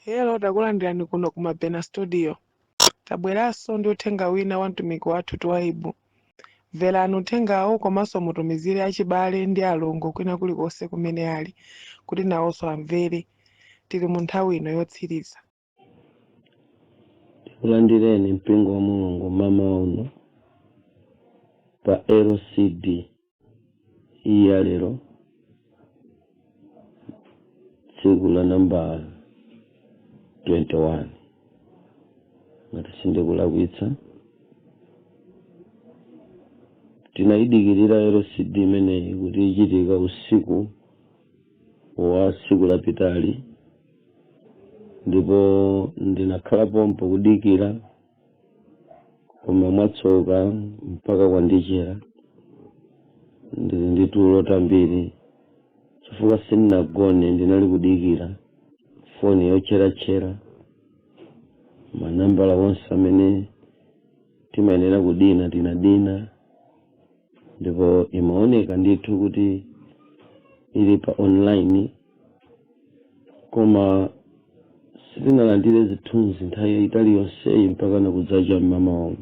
Hello, takulandirani kuno ku Mabena Studio. Tabweranso ndi uthenga wina wa mtumiki wathu Twaibu. Mverani uthengawo komanso mutumizire achibale ndi alongo kwina kulikonse kumene ali kuti nawonso amvere. Tili mu nthawi ino yotsiriza. Tikulandireni mpingo wa Mulungu mmawa uno pa LCD ya lero, tsiku la namba 21 ngati sindikulakwitsa. Tinayidikirira LCD imeneyi kuti ichitika usiku wa tsiku lapitali, ndipo ndinakhala pompo kudikira, koma mwatsoka mpaka kwandichera. Ndili ndi tulo tambiri chifukwa sindinagone, ndinali kudikira foni yotcheratchera, manambala onse amene timayenera kudina tinadina, ndipo imaoneka ndithu kuti ili pa online, koma sitinalandire zithunzi nthawi yayitali yonseyi mpaka nakudzacha mmamawa uno.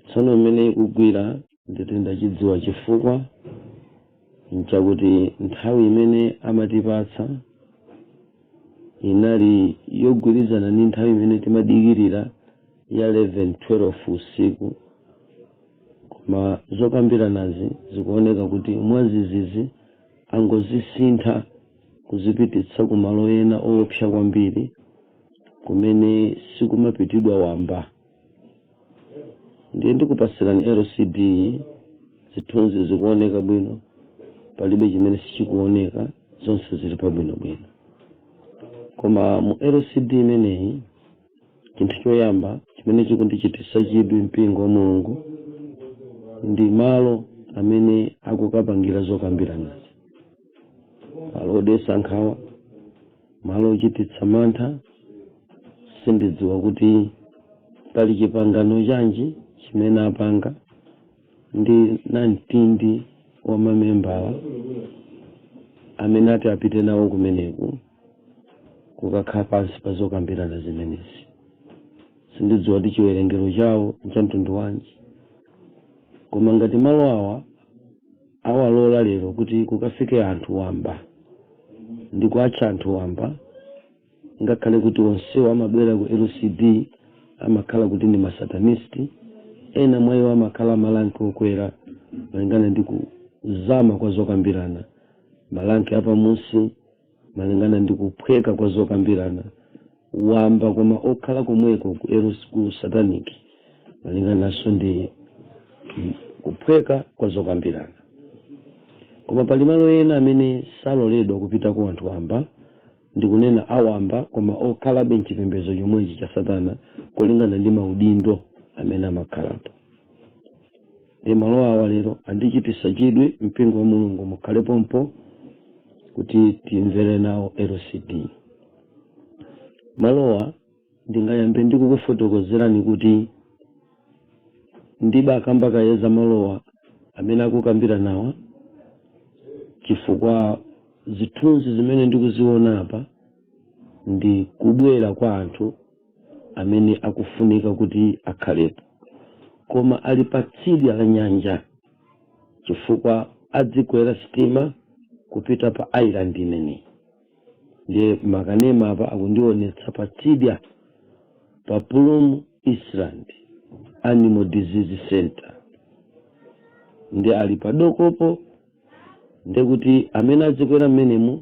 Tsono mmene ikugwira nditi ndachidziwa chifukwa nchakuti nthawi imene amatipatsa inali yogwirizana ndi nthawi imene timadikirira ya 11 12 usiku, koma zokambiranazi zikuoneka kuti mwazizizi angozisintha kuzipititsa ku malo ena owopsa kwambiri kumene sikumapitidwa wamba. Ndiye ndikupasirani LCD, zithunzi zikuoneka bwino, palibe chimene sichikuoneka, zonse zili pabwinobwino. Koma mu LCD imeneyi, chinthu choyamba chimene chikundichititsa chidwi, mpingo wa Mulungu, ndi malo amene akukapangira zokambiranazi, malo odetsa nkhawa, malo ochititsa mantha. Sindidziwa kuti pali chipangano chanji chimene apanga ndi namtindi wa mamembala amene ati apite nawo kumeneku kukakhala pansi pa zokambirana zimenezi. Sindidziwa kuti chiwerengero chawo nchamtundu wanji, koma ngati malo awa awalola lero kuti kukafike anthu wamba ndi kuatcha anthu wamba, ngakhale kuti onsewo amabwera ku LCD amakhala kuti ndi masatanist, ena mwa iwo amakhala marank okwera malingana ndi kuzama kwa zokambirana, marank apamunsi malingana ndi kuphweka kwa zokambirana, wamba koma okhala komweko ku LC, ku satanic, malingananso ndi kuphweka kwa zokambirana. Koma pali malo ena amene saloledwa kupitako anthu wamba, ndikunena awamba koma okhalabe mchipembedzo chomwechi cha satana kulingana ndi maudindo amene amakhalapo. Ndi malo awa lero andichititsa chidwi. Mpingo wa Mulungu, mukhale pompo kuti timvere nawo LCD. Malowa ndingayambe ndikukufotokozerani kuti ndibakamba kaye za malowa amene akukambira nawa, chifukwa zithunzi zimene ndikuziona apa ndi kubwera kwa anthu amene akufunika kuti akhalepo, koma ali pa tsidya la nyanja, chifukwa adzikwera sitima kupita pa island imeneyi. Ndiye makanema apa akundionetsa pa tsidya pa Plum Island Animal Disease Center, ndi ali padokopo, ndekuti amene adzikwera mmenemu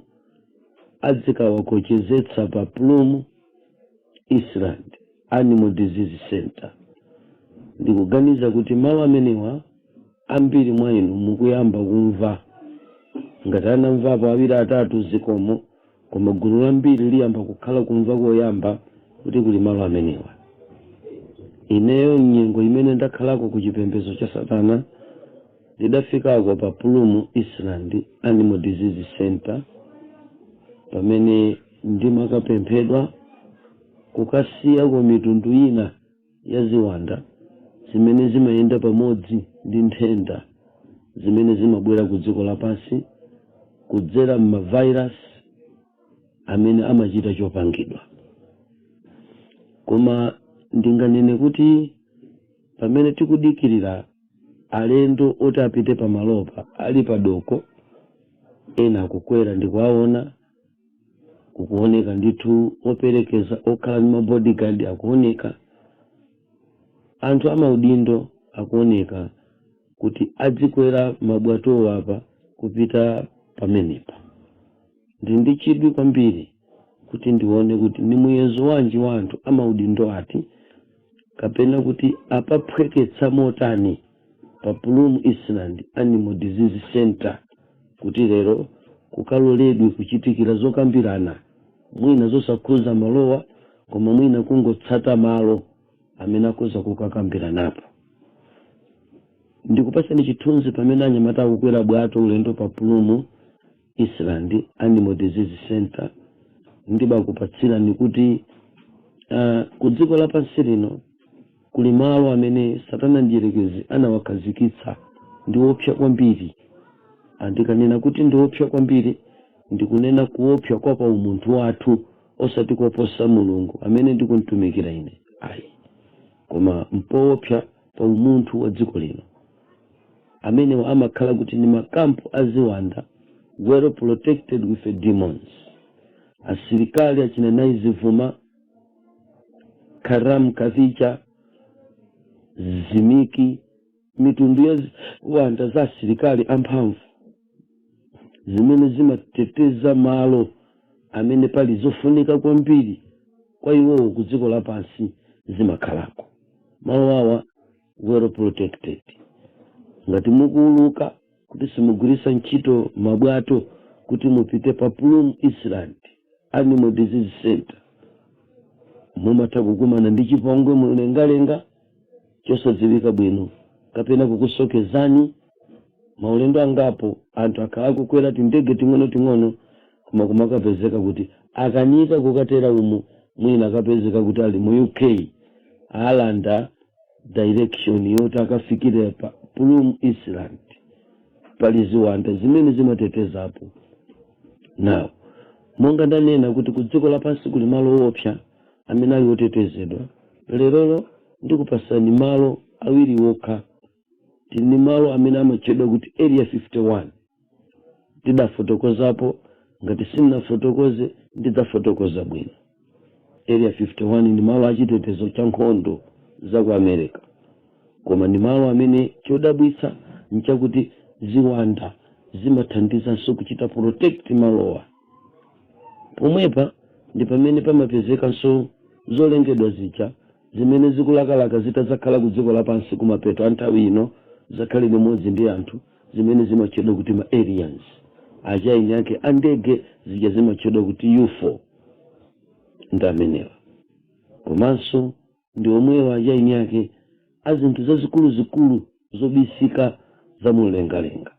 adzikawakochezetsa pa Plum Island Animal Disease Center. Ndikuganiza kuti malo amenewa ambiri mwa inu mukuyamba kumva. Ngati anamvapo awiri atatu, zikomo, koma gulu lambiri liyamba kukhala kumva koyamba kuti kuli malo amenewa. Ineyo nyengo imene ndakhalako ku chipembedzo cha satana, ndidafikako pa Plum Island Animal Disease Center pamene ndimakapemphedwa kukasiyako mitundu ina ya ziwanda zimene zimayenda pamodzi ndi nthenda zimene zimabwera ku dziko lapansi kudzera m'mavirus. Amene amachita chopangidwa. Koma ndinganene kuti pamene tikudikirira alendo oti apite pamalopa ali padoko, ena akukwera ndikuwaona, kukuoneka ndithu operekeza okhala ndi mabodyguard, akuoneka anthu amaudindo, akuoneka kuti adzikwera mabwatowo apa kupita pamenepa. Ndili ndi chidwi kwambiri kuti ndione kuti ni muyezo wanji wa anthu amaudindo ati kapena kuti apaphweketsa motani pa Plum Island Animal Disease Center kuti lero kukaloledwe kuchitikira zokambirana mwina zosakhuza malowa, koma mwina kungotsata malo amene akhoza kukakambiranapo. Ndikupasani chithunzi pamene anyamata akukwera bwato ulendo pa Plum Island Animal Disease Center. Ndibakupatsirani kuti ku dziko lapansi lino kuli malo amene Satana Mdierekezi anawakhazikitsa, ndi wopsa kwambiri. Andikanena kuti ndi wopsa kwambiri, ndikunena kuopsa kwa pa umunthu wathu, osati koposa Mulungu amene ndikumtumikira ine, ayi, koma mpoopsa pa umunthu wa dziko lino. Amenewa amakhala kuti ndi makampu aziwanda, well protected with the demons. Asilikali achina Zivuma, Karam, Kavicha, Zimiki, mitundu ya ziwanda za asilikali amphamvu zimene zimateteza malo amene pali zofunika kwambiri kwa iwowo ku dziko lapansi, zimakhalako. Malo awa well protected. Ngati mukuuluka kuti simugwiritsa ntchito mabwato kuti mupite pa Plum Island Animal Disease Center, mumatha kukumana ndi chipongwe mumlengalenga chosadziwika bwino kapena kukusokezani. Maulendo angapo anthu akhala akukwera tindege ting'ono-ting'ono, koma kumakapezeka kuti akanika kukatera umu, mwina akapezeka kuti ali mu UK, alanda direction yoti akafikire pa Plum Island. Pali ziwanda zimene zimatetezapo. Now, monga ndanena kuti ku dziko lapansi kuli malo owopsa amene ali otetezedwa, lerolo ndikupasani malo awiri okha. Tili ndi malo amene amatchedwa kuti Area 51. Tidafotokozapo, ngati sindinafotokoze, ndidzafotokoza bwino. Area 51 ndi malo achitetezo cha nkhondo za ku America, koma ndi malo amene chodabwitsa nchakuti ziwanda zimathandizanso kuchita protect malowa. Pomwepa ndi pamene pamapezekanso zolengedwa zija zimene zikulakalaka zitadzakhala ku dziko lapansi kumapeto a nthawi ino, zakhale limodzi ndi anthu, zimene zimatchedwa kuti ma aliens, achaini ake a ndege zija zimatchedwa kuti UFO ndi amenewa, komanso ndi omwewa achaini ake a zinthu zazikuluzikulu zobisika za mumlengalenga.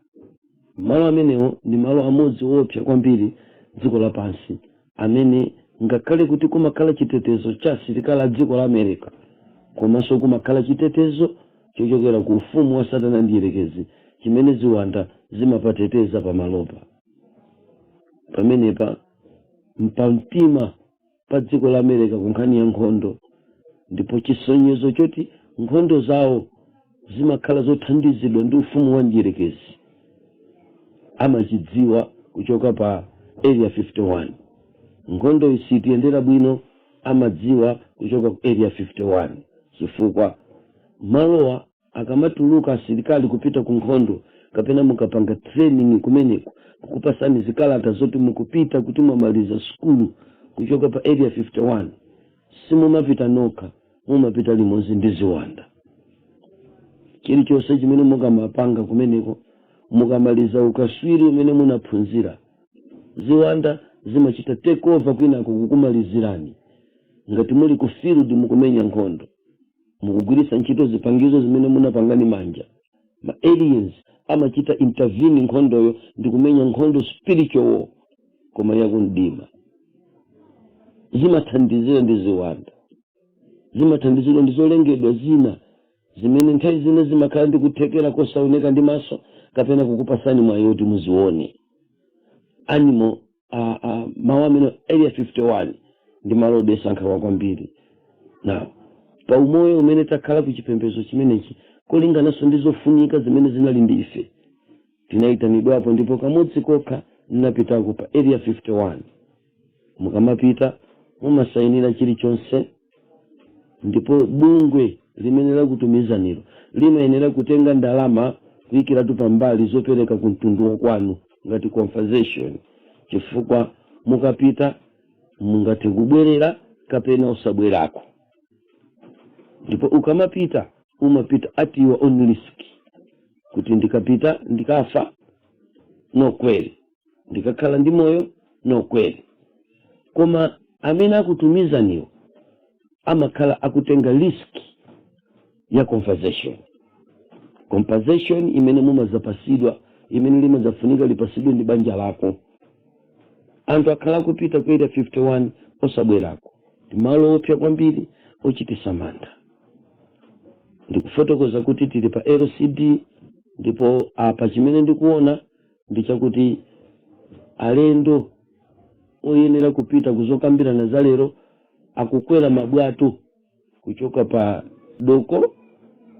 Malo amenewo ndi malo amodzi woopsa kwambiri dziko lapansi, amene ngakhale kuti kumakhala chitetezo cha asilikali a dziko la America, komanso kumakhala chitetezo chochokera ku ufumu wa Satana Mdierekezi chimene ziwanda zimapateteza pamalopa. Pamenepa mpamtima pa dziko la America ku nkhani ya nkhondo, ndipo chisonyezo choti nkhondo zawo zimakhala zothandizidwa ndi ufumu wa mdierekezi amachidziwa kuchoka pa Area 51. Nkhondo isitiyendera bwino amadziwa kuchoka ku Area 51, chifukwa malowa akamatuluka asilikali kupita ku nkhondo kapena mukapanga training kumeneko, kukupasani zikalata zoti mukupita kuti mwamaliza sukulu kuchoka pa Area 51, simumapita nokha, mumapita limodzi ndi ziwanda. Chilichonse chimene mukamapanga kumeneko, mukamaliza ukaswiri umene munaphunzira, ziwanda zimachita take over kwinako kukumalizirani. Ngati muli ku field mukumenya nkhondo, mukugwiritsa ntchito zipangizo zimene munapanga manja, ma aliens amachita intervene nkhondoyo ndi kumenya nkhondo, spiritual war, koma yakumdima. Zimathandizira ndi ziwanda, zimathandizidwa ndi zolengedwa zina zimene nthawi zina zimakhala ndi kuthekera kosaoneka ndi maso kapena kukupasani mwayi woti muzione. Animal Mawu amene Area 51 ndi malo odetsa nkhawa kwambiri. Now, pa umoyo umene takhala ku chipembedzo chimenechi, kolingananso ndi zofunika zimene zinali ndi ife, tinayitanidwapo, ndipo kamodzi kokha ndinapitako pa Area 51. Mukamapita mumasayinira chilichonse, ndipo bungwe limene lakutumizaniro limayenera kutenga ndalama kuyikiratu pambali zopereka ku mtundu wakwanu ngati compensation, chifukwa mukapita mungathe kubwerera kapena usabwerako. Ndipo ukamapita, umapita at your own risk, kuti ndikapita ndikafa, no kweli, ndikakhala ndi moyo, no kweli. Koma amene akutumizaniwo amakhala akutenga risk ya compensation, compensation imene mumazapasidwa, imene limazafunika lipasidwe ndi banja lako. Anthu akhala kupita ku Area 51 osabwerako. Ndi malo opsa kwambiri, ochitisa mantha. Ndikufotokoza kuti tili pa LCD, ndipo apa chimene ndikuona ndi chakuti alendo oyenera kupita kuzokambirana za lero akukwera mabwato kuchoka pa doko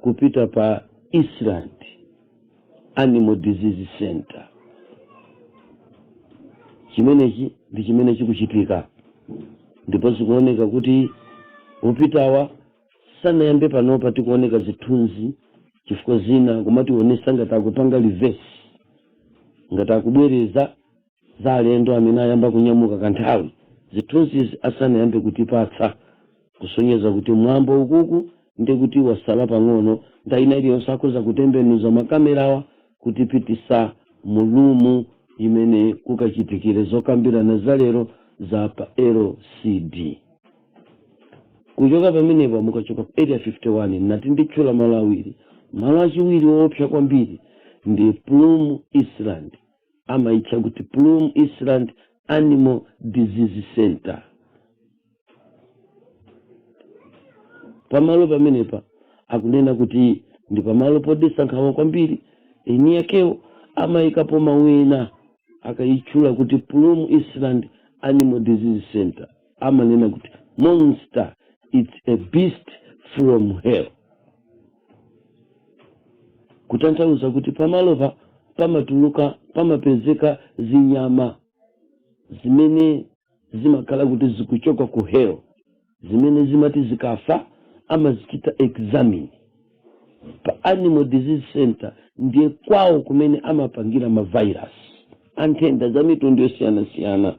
kupita pa Island Animal Disease Center. Chimenechi ndi chimene chikuchitika, ndipo zikuoneka kuti upitawa sanayambe panopa. Tikuoneka zithunzi, chifukwa zina kumationesa ngati akupanga reverse, ngati akubwereza za alendo amene ayamba kunyamuka kanthawi zithunzizi asanayambe kutipatsa, kusonyeza kuti mwambo ukuku ndi kuti wasala pang'ono. Nthawi ina iliyonse akhoza kutembenuza makamerawa kutipitisa mu room imene kukachitikire zokambirana za lero za pa LCD. Kuchoka pamenepo, mukachoka ku Area 51, nati nditchula malo awiri. Malo achiwiri woopsa kwambiri ndi Plum Island, amayitcha kuti Plum Island Animal Disease Center. Pamalo pamenepa akunena kuti ndi pamalo podetsa nkhawa kwambiri. Eni yakewo amayikapo mawu ena akayitchula kuti Plum Island Animal Disease Center, amanena kuti monster, it's a beast from hell, kutanthauza kuti pamalopa pamatuluka, pamapezeka zinyama zimene zimakhala kuti zikuchoka ku hell, zimene zimati zikafa amazichita examine pa Animal Disease Center. Ndiye kwawo kumene amapangira ma virus anthenda za mitundu yosiyanasiyana,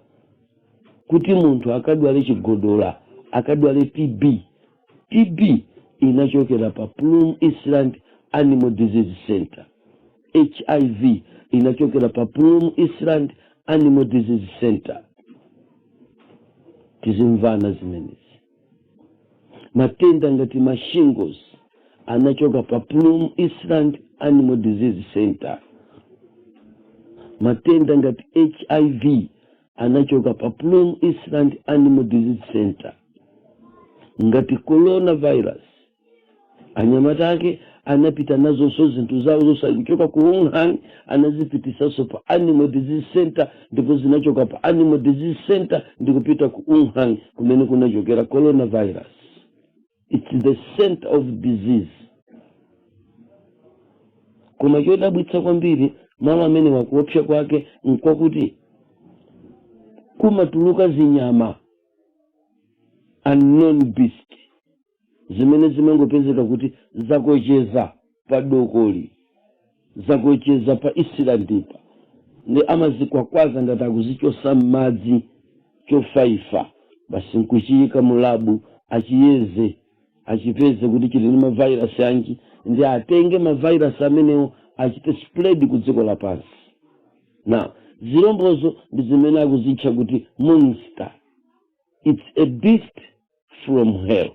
kuti munthu akadwale chigodola, akadwale TB. TB inachokera pa Plum Island Animal Disease Center. HIV inachokera pa Plum Island Animal Disease Center. Tizimvana zimenezi. Matenda ngati ma shingles anachoka pa Plum Island Animal Disease Center. Matenda ngati HIV anachoka pa Plum Island Animal Disease Center. Ngati coronavirus, anyamata ake anapita nazonso zinthu zawo zonse kuchoka ku Wuhan, anazipitisanso pa Animal Disease Center, ndipo zinachoka pa Animal Disease Center ndikupita ku Wuhan, kumene kunachokera coronavirus. It's the center of disease. Koma chodabwitsa kwambiri, malo amene wakuopsa kwake nkwakuti kumatuluka zinyama, unknown beast, zimene zimangopezeka kuti zakocheza pa dokoli, zakocheza pa islandipa, ndi amazikwakwaza ngati akuzichosa m'madzi chofaifa basi, nkuchiyika mu lab, achiyeze, achipeze kuti chili ndi ma virus anji, ndi atenge ma virus amenewo achite spread ku dziko lapansi. Na zilombozo ndi zimene akuzitcha kuti monster, it's a beast from hell.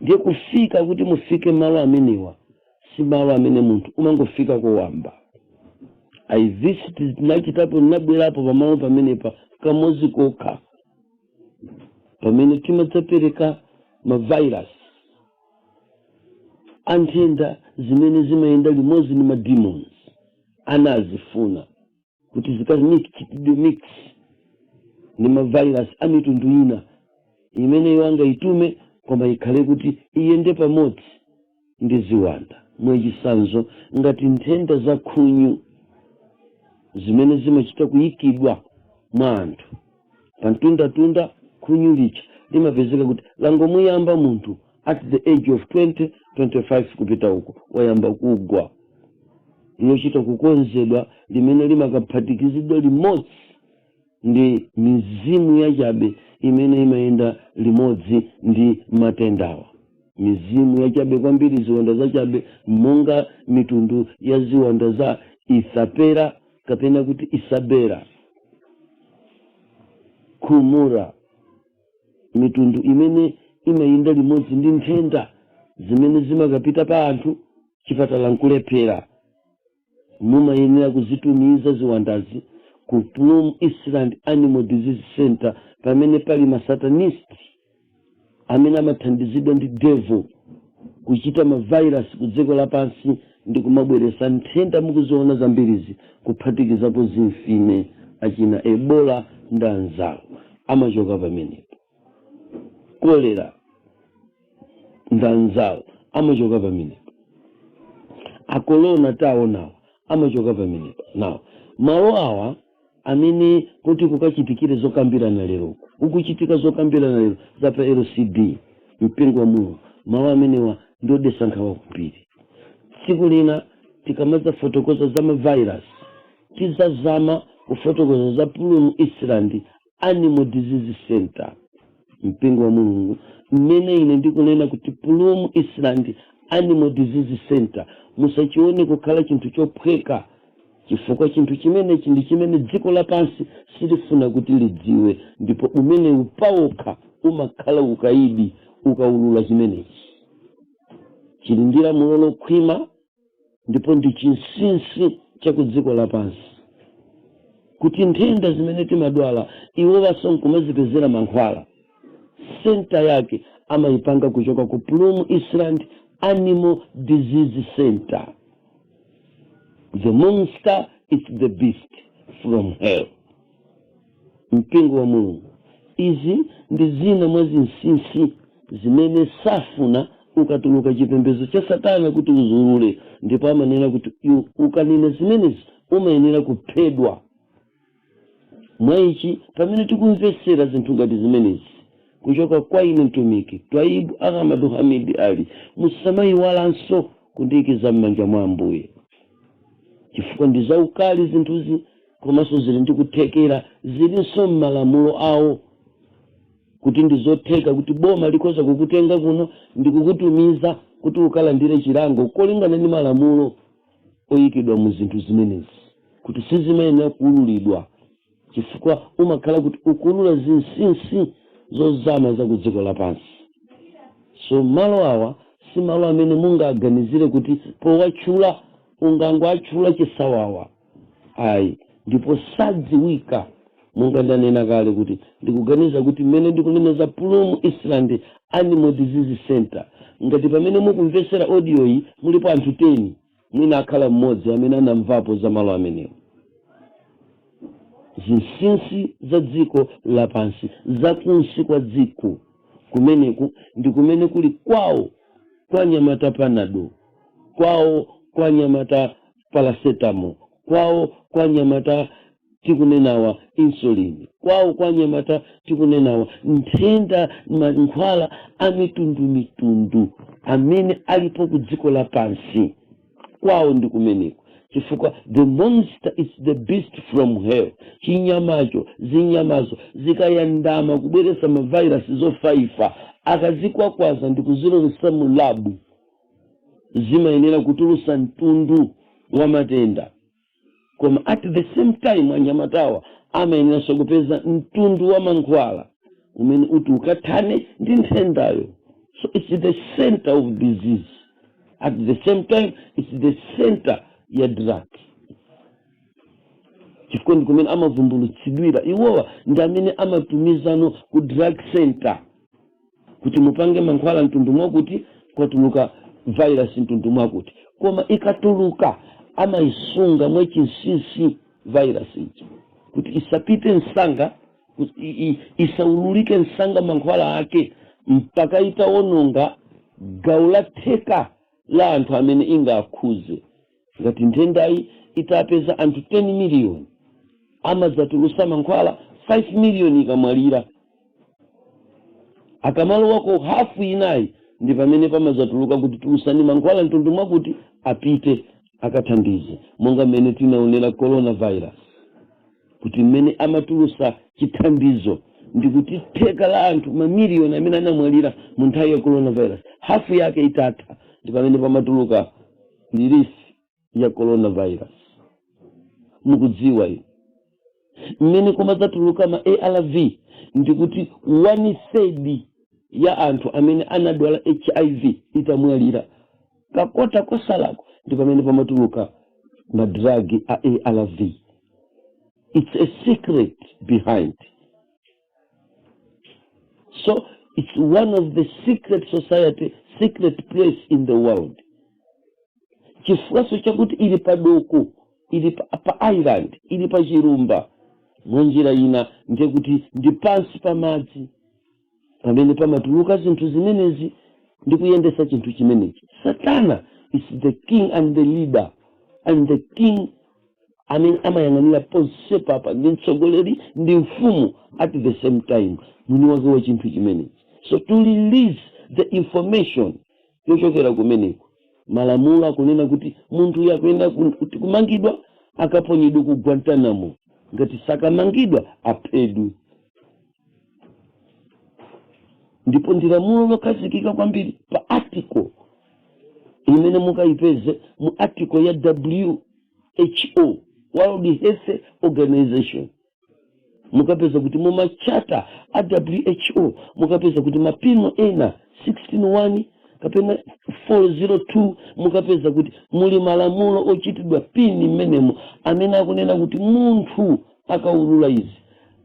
Ndiye kufika kuti mufike malo amenewa si malo amene munthu umangofika kowamba. I visit, nachitapo, ndinabwerapo pamalo pamenepa kamodzi kokha, pamene timadzapereka ma virus anthenda zimene zimayenda limodzi ndi ma demons, anazifuna kuti zikachitidwe mix. Ndi mavirus a mitundu ina imeneyo angayitume, koma ikhale kuti iyende pamodzi ndi ziwanda. Mwachisanzo, ngati nthenda za khunyu zimene zimachita kuyikidwa mwa anthu pamtundatunda, khunyu licha limapezeka kuti langomuyamba munthu at the age of 20, 25 kupita uko, wayamba kugwa, lochita kukonzedwa limene limakaphatikizidwa limodzi ndi mizimu yachabe imene imayenda limodzi ndi matendawa, mizimu yachabe kwambiri, ziwanda zachabe, monga mitundu ya ziwanda za Isapera kapena kuti Isabera, Kumura, mitundu imene imayenda limodzi ndi nthenda zimene zimakapita pa anthu, chipatala nkulephera, mumayenera kuzitumiza ziwandazi ku Plum Island Animal Disease Center, pamene pali masatanist amene amathandizidwa ndi devil kuchita mavirus ku dziko lapansi ndi kumabweresa nthenda mukuziona zambirizi, kuphatikizapo zimfine, achina Ebola ndi anzawo amachoka pamenepo, kolera ndi anzawo amachoka pamenepo, akorona taonawa amachoka pamenepo. Nawo malo awa amene kuti kukachitikire zokambirana lero, ukuchitika zokambirana lero za pa LCD, mpingo wa Mulungu, malo amenewa ndiodetsa nkhawa kwambiri. Tsiku lina tikamazafotokoza za mavirus, tizazama kufotokoza za Plum Island Animal Disease Center. Mpingo wa Mulungu, mmene ine ndikunena kuti Plum Island Animal Disease Center, musachione kukhala chinthu chophweka, chifukwa chinthu chimenechi ndi chimene dziko lapansi silifuna kuti lidziwe, ndipo umene upawokha umakhala ukaidi ukaulula chimenechi. Chili ndi lamulo lokhwima ndipo ndi chinsinsi cha ku dziko lapansi, kuti nthenda zimene timadwala iwo baso nkumazipezera mankhwala. Center yake amayipanga kuchoka ku Plum Island Animal Disease Center. The monster is the beast from hell. Mpingo wa Mulungu, izi ndi zina mwa zinsinsi zimene safuna ukatuluka chipembedzo cha satana kuti uzulule, ndipo amanena kuti ukanena zimenezi umayenera kuphedwa. Mwaichi, pamene tikumvetsera zinthu ngati zimenezi kuchoka kwa ine mtumiki Twaibu Ahmadu Hamidi Ali, musamayiwalanso kundiyikiza m'manja mwa Ambuye, chifukwa ndi zaukali zinthuzi, komanso zili ndi kuthekera, zilinso m'malamulo awo kuti ndi zotheka kuti boma likhoza kukutenga kuno ndi kukutumiza kuti ukalandire chilango kolingana ndi malamulo oyikidwa mu zinthu zimenezi, kuti sizimayenera kuululidwa, chifukwa umakhala kuti ukulula zinsinsi zozama za ku dziko lapansi. So malo awa si malo amene mungaganizire kuti powatchula ungangoatchula chisawawa, ayi, ndipo sadziwika. Monga ndanena kale kuti ndikuganiza kuti mmene ndikunena za Plum Island Animal Disease Center, ngati pamene mukumvesera audio iyi mulipo anthu 10, mwina akhala mmodzi amene anamvapo za malo amenewo. Zinsinsi za dziko lapansi, zakunsi kwa dziko, kumeneku ndi kumene kuli kwawo kwa nyamata Panado, kwawo kwa nyamata paracetamol, kwawo kwa nyamata tikunenawa insulin, kwawo kwa nyamata tikunenawa nthenda, mankhwala a mitundumitundu amene alipo ku dziko lapansi, kwawo ndi kumeneko, chifukwa the monster is the beast from hell. Chinyamacho, zinyamazo zikayandama kubweretsa mavirus zofaifa, akazikwakwaza ndi kuzilowetsa mu lab, zimayenera kutulusa mtundu wa matenda, koma at the same time anyamatawa amayeneranso kupeza mtundu wa mankhwala umene uti ukathane ndi nthendayo. So it's the center of disease, at the same time it's the center ya drug, chifukwa ndi kumene amavumbulutsidwira. Iwowa ndi amene amatumizano ku drug center kuti mupange mankhwala mtundu mwakuti, kwatuluka virus mtundu mwakuti, koma ikatuluka amayisunga mwachinsinsi virus iji kuti isapite msanga. Isaululike msanga mankhwala ake mpaka itawononga gawo la theka la anthu amene ingakhuze. Ngati nthendayi itapeza anthu 10 miliyoni, amadzatulusa mankhwala 5 miliyoni ikamwalira. Akamalowako hafu inayi, ndi pamene pamadzatuluka kuti tulusani mankhwala mtundu mwakuti apite akathandize, monga mmene tinaonera coronavirus, kuti mmene amatulusa chithandizo ndikuti theka la anthu mamiliyoni amene anamwalira mu nthawi ya coronavirus, hafu yake itatha, ndi pamene pamatuluka relief ya coronavirus. Mukudziwa inu mmene kumadzatuluka ma ARV, ndikuti one third ya anthu amene anadwala HIV itamwalira, kakota kosalako, ndi pamene pamatuluka ma drug a ARV. It's a secret behind. So it's one of the secret society, secret place in the world, chifukwaso chakuti ili padoko, ili pa island, ili pa chilumba. Mwanjira ina ndiye kuti ndi pansi pa madzi pamene pamatuluka zinthu zimenezi ndi kuyendesa chinthu chimenechi. Satana is the king and the leader and the king amene amayang'anira ponse papa, ndi mtsogoleri ndi mfumu at the same time, mwini wake wa chinthu chimenechi. So to release the information yochokera kumeneko, malamulo akunena kuti munthu uyu akuyenda kuti kumangidwa, akaponyedwe ku Guantanamo, ngati sakamangidwa aphedwe. Ndipo ndi lamulo lokhazikika kwambiri pa article imene mukayipeze mu article ya WHO, World Health Organization. Mukapeza kuti mu ma charter a WHO, mukapeza kuti mapino ena 161 kapena 402, mukapeza kuti muli malamulo ochitidwa pin mmenemo amene akunena kuti munthu akaulula izi,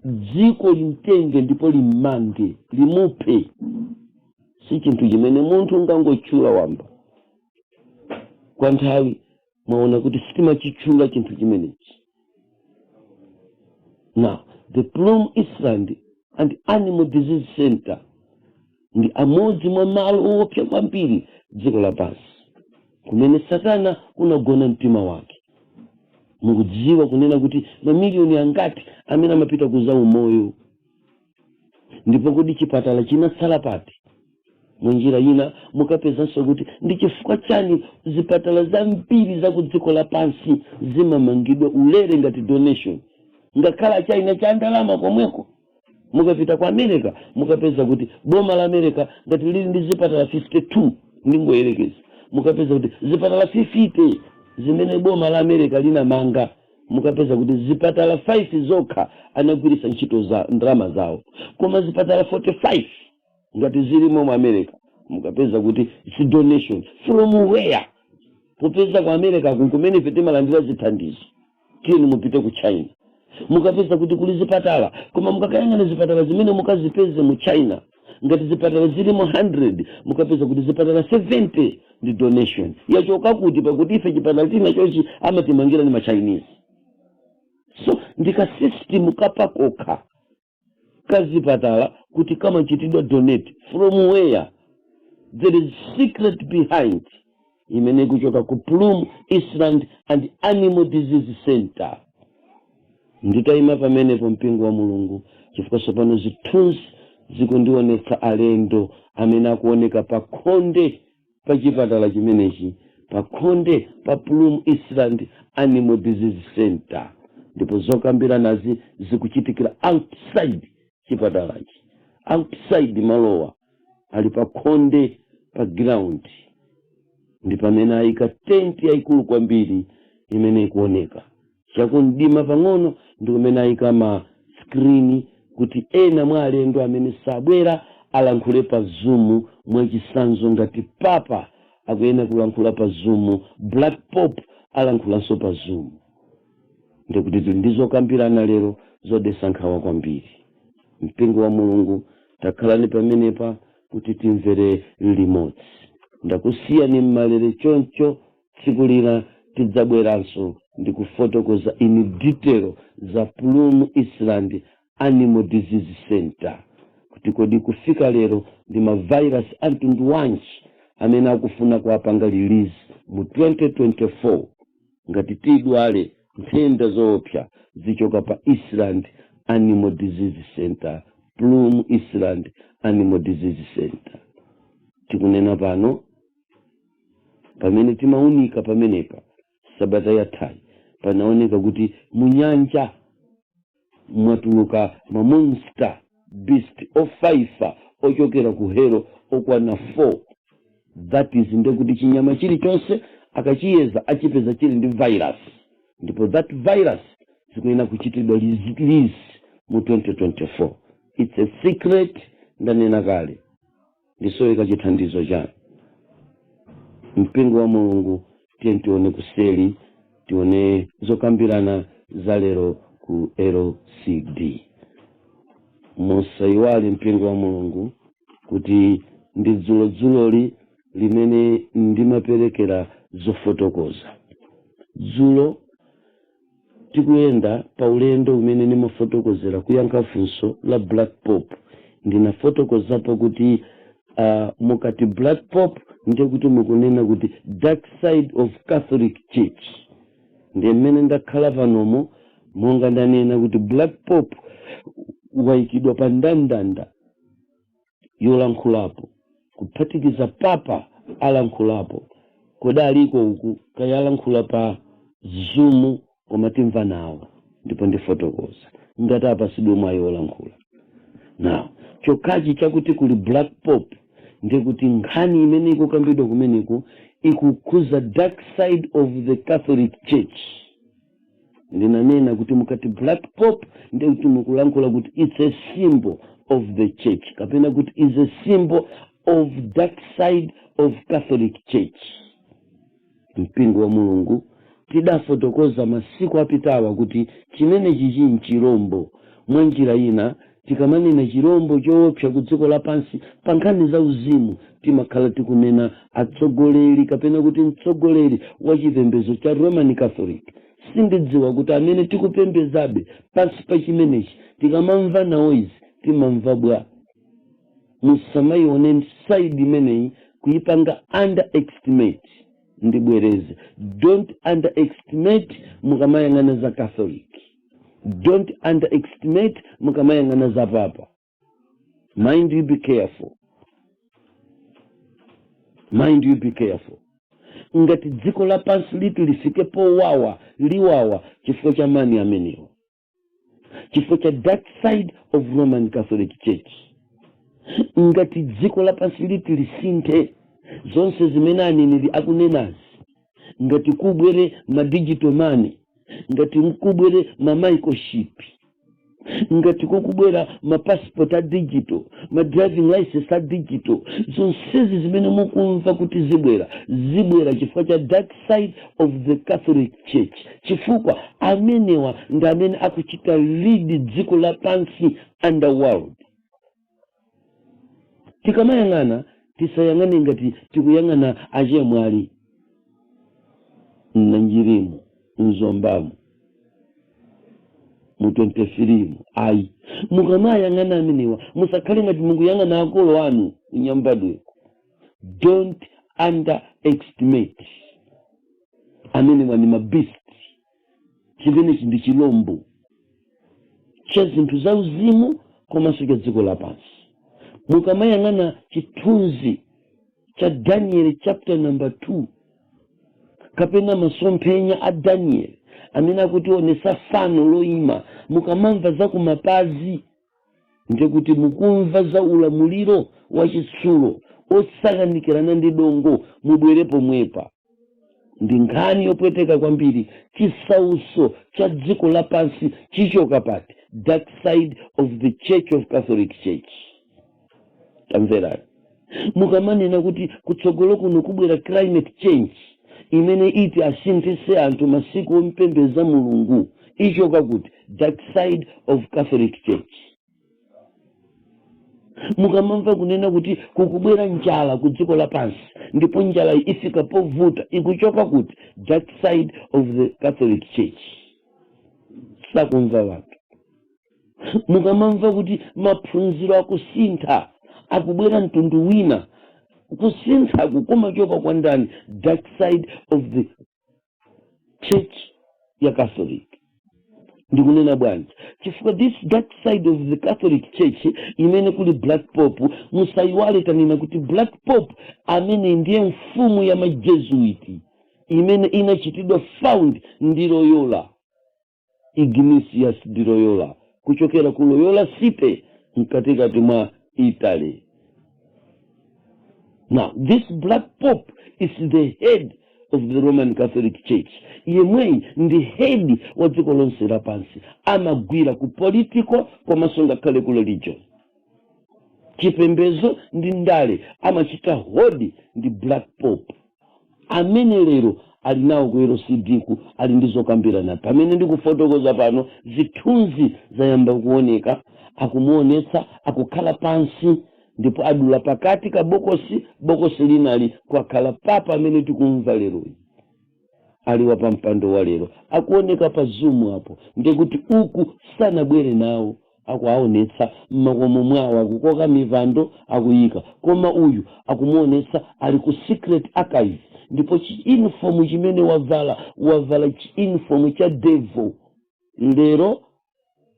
dziko limtenge ndipo limmange, limuphe. Si chinthu chimene munthu ungangotchula wamba. Kwa nthawi mwaona kuti sitimachitchula chinthu chimenechi. Now, the Plum Island and Animal Disease Center ndi amodzi mwa malo owopsa kwambiri dziko lapansi kumene Satana unagona mtima wake. Mukudziwa kunena kuti mamiliyoni angati amene amapita kuza umoyo? Ndipo kodi chipatala chinatsala pati? Munjira ina mukapezanso kuti ndi chifukwa chani zipatala zambiri za ku dziko lapansi zimamangidwa ulere ngati donation, ngakhala China cha ndalama komweko. Mukapita ku America, mukapeza kuti boma la America ngati lili ndi zipatala 52, ndingoyerekeza, mukapeza kuti zipatala 50 zimene boma la America linamanga, mukapeza kuti zipatala 5 zokha anagwiritsa ntchito za ndalama zawo, koma zipatala 45 ngati zilimo mu America, mukapeza kuti it's donation. From where? Popeza ku America kumene ife timalandira zithandizo. Tiyeni mupite ku China, mukapeza kuti kuli zipatala, koma mukakayang'ana zipatala zimene mukazipeze mu China, ngati zipatala zilimo 100, mukapeza kuti zipatala 70 ndi donation. Yachoka kuti, pakuti ife chipatala china chochi amatimangira ndi ma Chinese? So ndika system kapakokha kazipatala kuti kamachitidwa donate from where? There is secret behind imene ikuchoka ku Plum Island and Animal Disease Center. Nditayima pamenepo, mpingo wa Mulungu, chifukwa tsopano zithunzi zikundionetsa alendo amene akuoneka pa khonde pa chipatala chimenechi, pa khonde pa Plum Island Animal Disease Center. Ndipo zokambiranazi zikuchitikira outside chipatalachi, outside malowa, ali pa khonde pa ground, ndi pamene ayika tenti yayikulu kwambiri imene ikuoneka chakumdima pang'ono, ndi kumene ayika ma screen kuti ena mwa alendo amene sabwera alankhule pa Zoom. Mwachisanzo, ngati papa akuyena kulankhula pa Zoom, Black Pope alankhulanso pa Zoom. Ndikuti tili ndi zokambirana lero zodetsa nkhawa kwambiri. Mpingo wa Mulungu, takhalani pamenepa kuti timvere limodzi. Ndakusiyani mmalere choncho. Tsiku lina tidzabweranso ndi kufotokoza in detail za Plum Island. Animal Disease Center, kuti kodi kufika lero ndi mavirus amtundu wanji amene akufuna kuwapanga release mu 2024? Ngati tidwale nthenda zoopsa, zichoka pa Island Animal Disease Center, Plum Island Animal Disease Center. Tikunena pano, pamene timaunika pamenepa sabata yathayi, panaoneka kuti munyanja mwatuluka ma monster beast ofaifa ochokera ku hell okwana 4. That is, ndekuti chinyama chilichonse akachiyeza achipeza chili ndi virus, ndipo that virus zikuyenera kuchitidwa release mu 2024. It's a secret, ndanena kale. Ndisoweka chithandizo chanu, mpingo wa Mulungu. Tiye tione kuseli, tione zokambirana za lero ku LCD. Musayiwale, mpingo wa Mulungu, kuti ndi dzulodzuloli limene ndimaperekera zofotokoza dzulo. Tikuyenda pa ulendo umene ndimafotokozera kuyankha funso la Black Pope, ndinafotokozapo kuti mukati Black Pope, ndiye kuti mukunena kuti dark side of Catholic Church. Ndiye mmene ndakhala panomo, monga ndanena kuti Black Pope wayikidwa pa ndandanda yolankhulapo, kuphatikiza papa alankhulapo. Kodi aliko uku? Kaya alankhula pa Zoom, koma timva nawo ndipo ndifotokoza ngati apasidwe mwayi olankhula now. Chokhachi chakuti kuli Black Pope, ndiye kuti nkhani imene ikukambidwa kumeneko ikukhuza dark side of the Catholic Church. Ndinanena kuti mukati Black Pope, ndiye kuti mukulankhula kuti it's a symbol of the church, kapena kuti is a symbol of dark side of Catholic Church. Mpingo wa Mulungu, tidafotokoza masiku apitawa kuti chimenechi chi nchirombo. Mwa njira ina, tikamanena chirombo choopsa ku dziko lapansi pa nkhani za uzimu, timakhala tikunena atsogoleri, kapena kuti mtsogoleri wa chipembedzo cha Roman Catholic. Sindidziwa kuti amene tikupembezabe pansi pa chimenechi, tikamamva nawo izi timamva bwa? Musamayione side imeneyi kuyipanga underestimate. Ndibwereze, don't underestimate mukamayang'ana za Catholic, don't underestimate mukamayang'ana za papa. Mind you, be careful. Mind you, be careful. Ngati dziko lapansi liti lifike powawa, liwawa chifukwa cha mani amenewo, chifukwa cha dark side of Roman Catholic Church. Ngati dziko lapansi liti lisinthe, zonse zimene aneneri akunenazi, ngati kubwere ma digital money, ngati kubwere ma microchip, ngati kukubwera ma passport a digital, ma driving license a digital, zonsezi zimene mukumva kuti zibwera, zibwera chifukwa cha dark side of the Catholic Church, chifukwa amenewa ndi amene akuchita lead dziko lapansi underworld. Tikamayang'ana, tisayang'ane ngati tikuyang'ana achemwali mnanjirimu, mzombamo, mu 23 mu, ayi. Mukamayang'ana amenewa, musakhale ngati mukuyang'ana akolo anu kunyambadweko. Don't underestimate. Amenewa ni mabeast. Chimenechi ndi chilombo cha zinthu za uzimu komanso cha dziko lapansi. Mukamayang'ana chithunzi cha Daniel chapter number 2, kapena masomphenya a Daniel amene akutionesa fano loyima, mukamamva za kumapazi, ndikuti mukumva za ulamuliro wachitsulo osakanikirana ndi dongo. Mubwere pomwepa, ndi nkhani yopweteka kwambiri. Chisauso cha dziko lapansi chichoka pati? Dark side of the church of Catholic Church. Tamverani, mukamanena kuti kutsogolo kuno kubwera climate change imene iti asinthise anthu masiku ompembeza Mulungu, ichoka kuti? Dark side of Catholic Church. Mukamamva kunena kuti kukubwera njala ku dziko lapansi, ndipo njala iyi ifika povuta, ikuchoka kuti? Dark side of the Catholic Church. Sakumva wanthu. Mukamamva kuti maphunziro akusintha, akubwera mtundu wina, kusinthaku kumachoka kwa ndani? Dark side of the Church ya Catholic. Ndikunena bwanji? Chifukwa this dark side of the Catholic Church imene kuli Black Pope, musayiwale tanena kuti Black Pope amene ndiye mfumu ya maJesuit imene inachitidwa found ndi Loyola, Ignatius de Loyola, kuchokera ku Loyola City mkatikati mwa Italy. Now this Black Pope is the head of the Roman Catholic Church. Yemweyi ndi head wa dziko lonse lapansi, amagwira ku political komanso ngakhale ku religion, chipembedzo ndi ndale amachita hold ndi Black Pope amene lero ali nawo ku LCD ku ali ndi zokambirana. Pamene ndikufotokoza pano, zithunzi zayamba kuoneka, akumuonetsa akukhala pansi, ndipo adula pakati ka bokosi, bokosi linali kwakhala papa amene tikumva leroyi, ali wa pampando wa lero, akuoneka pa Zoom apo. Ndikuti uku sanabwere nawo, akuaonetsa mmakomo mwawo, akukoka mipando akuyika, koma uyu akumuonetsa ali ku secret archive. Ndipo chiuniform chimene wavala, wavala chiuniform cha devil. Lero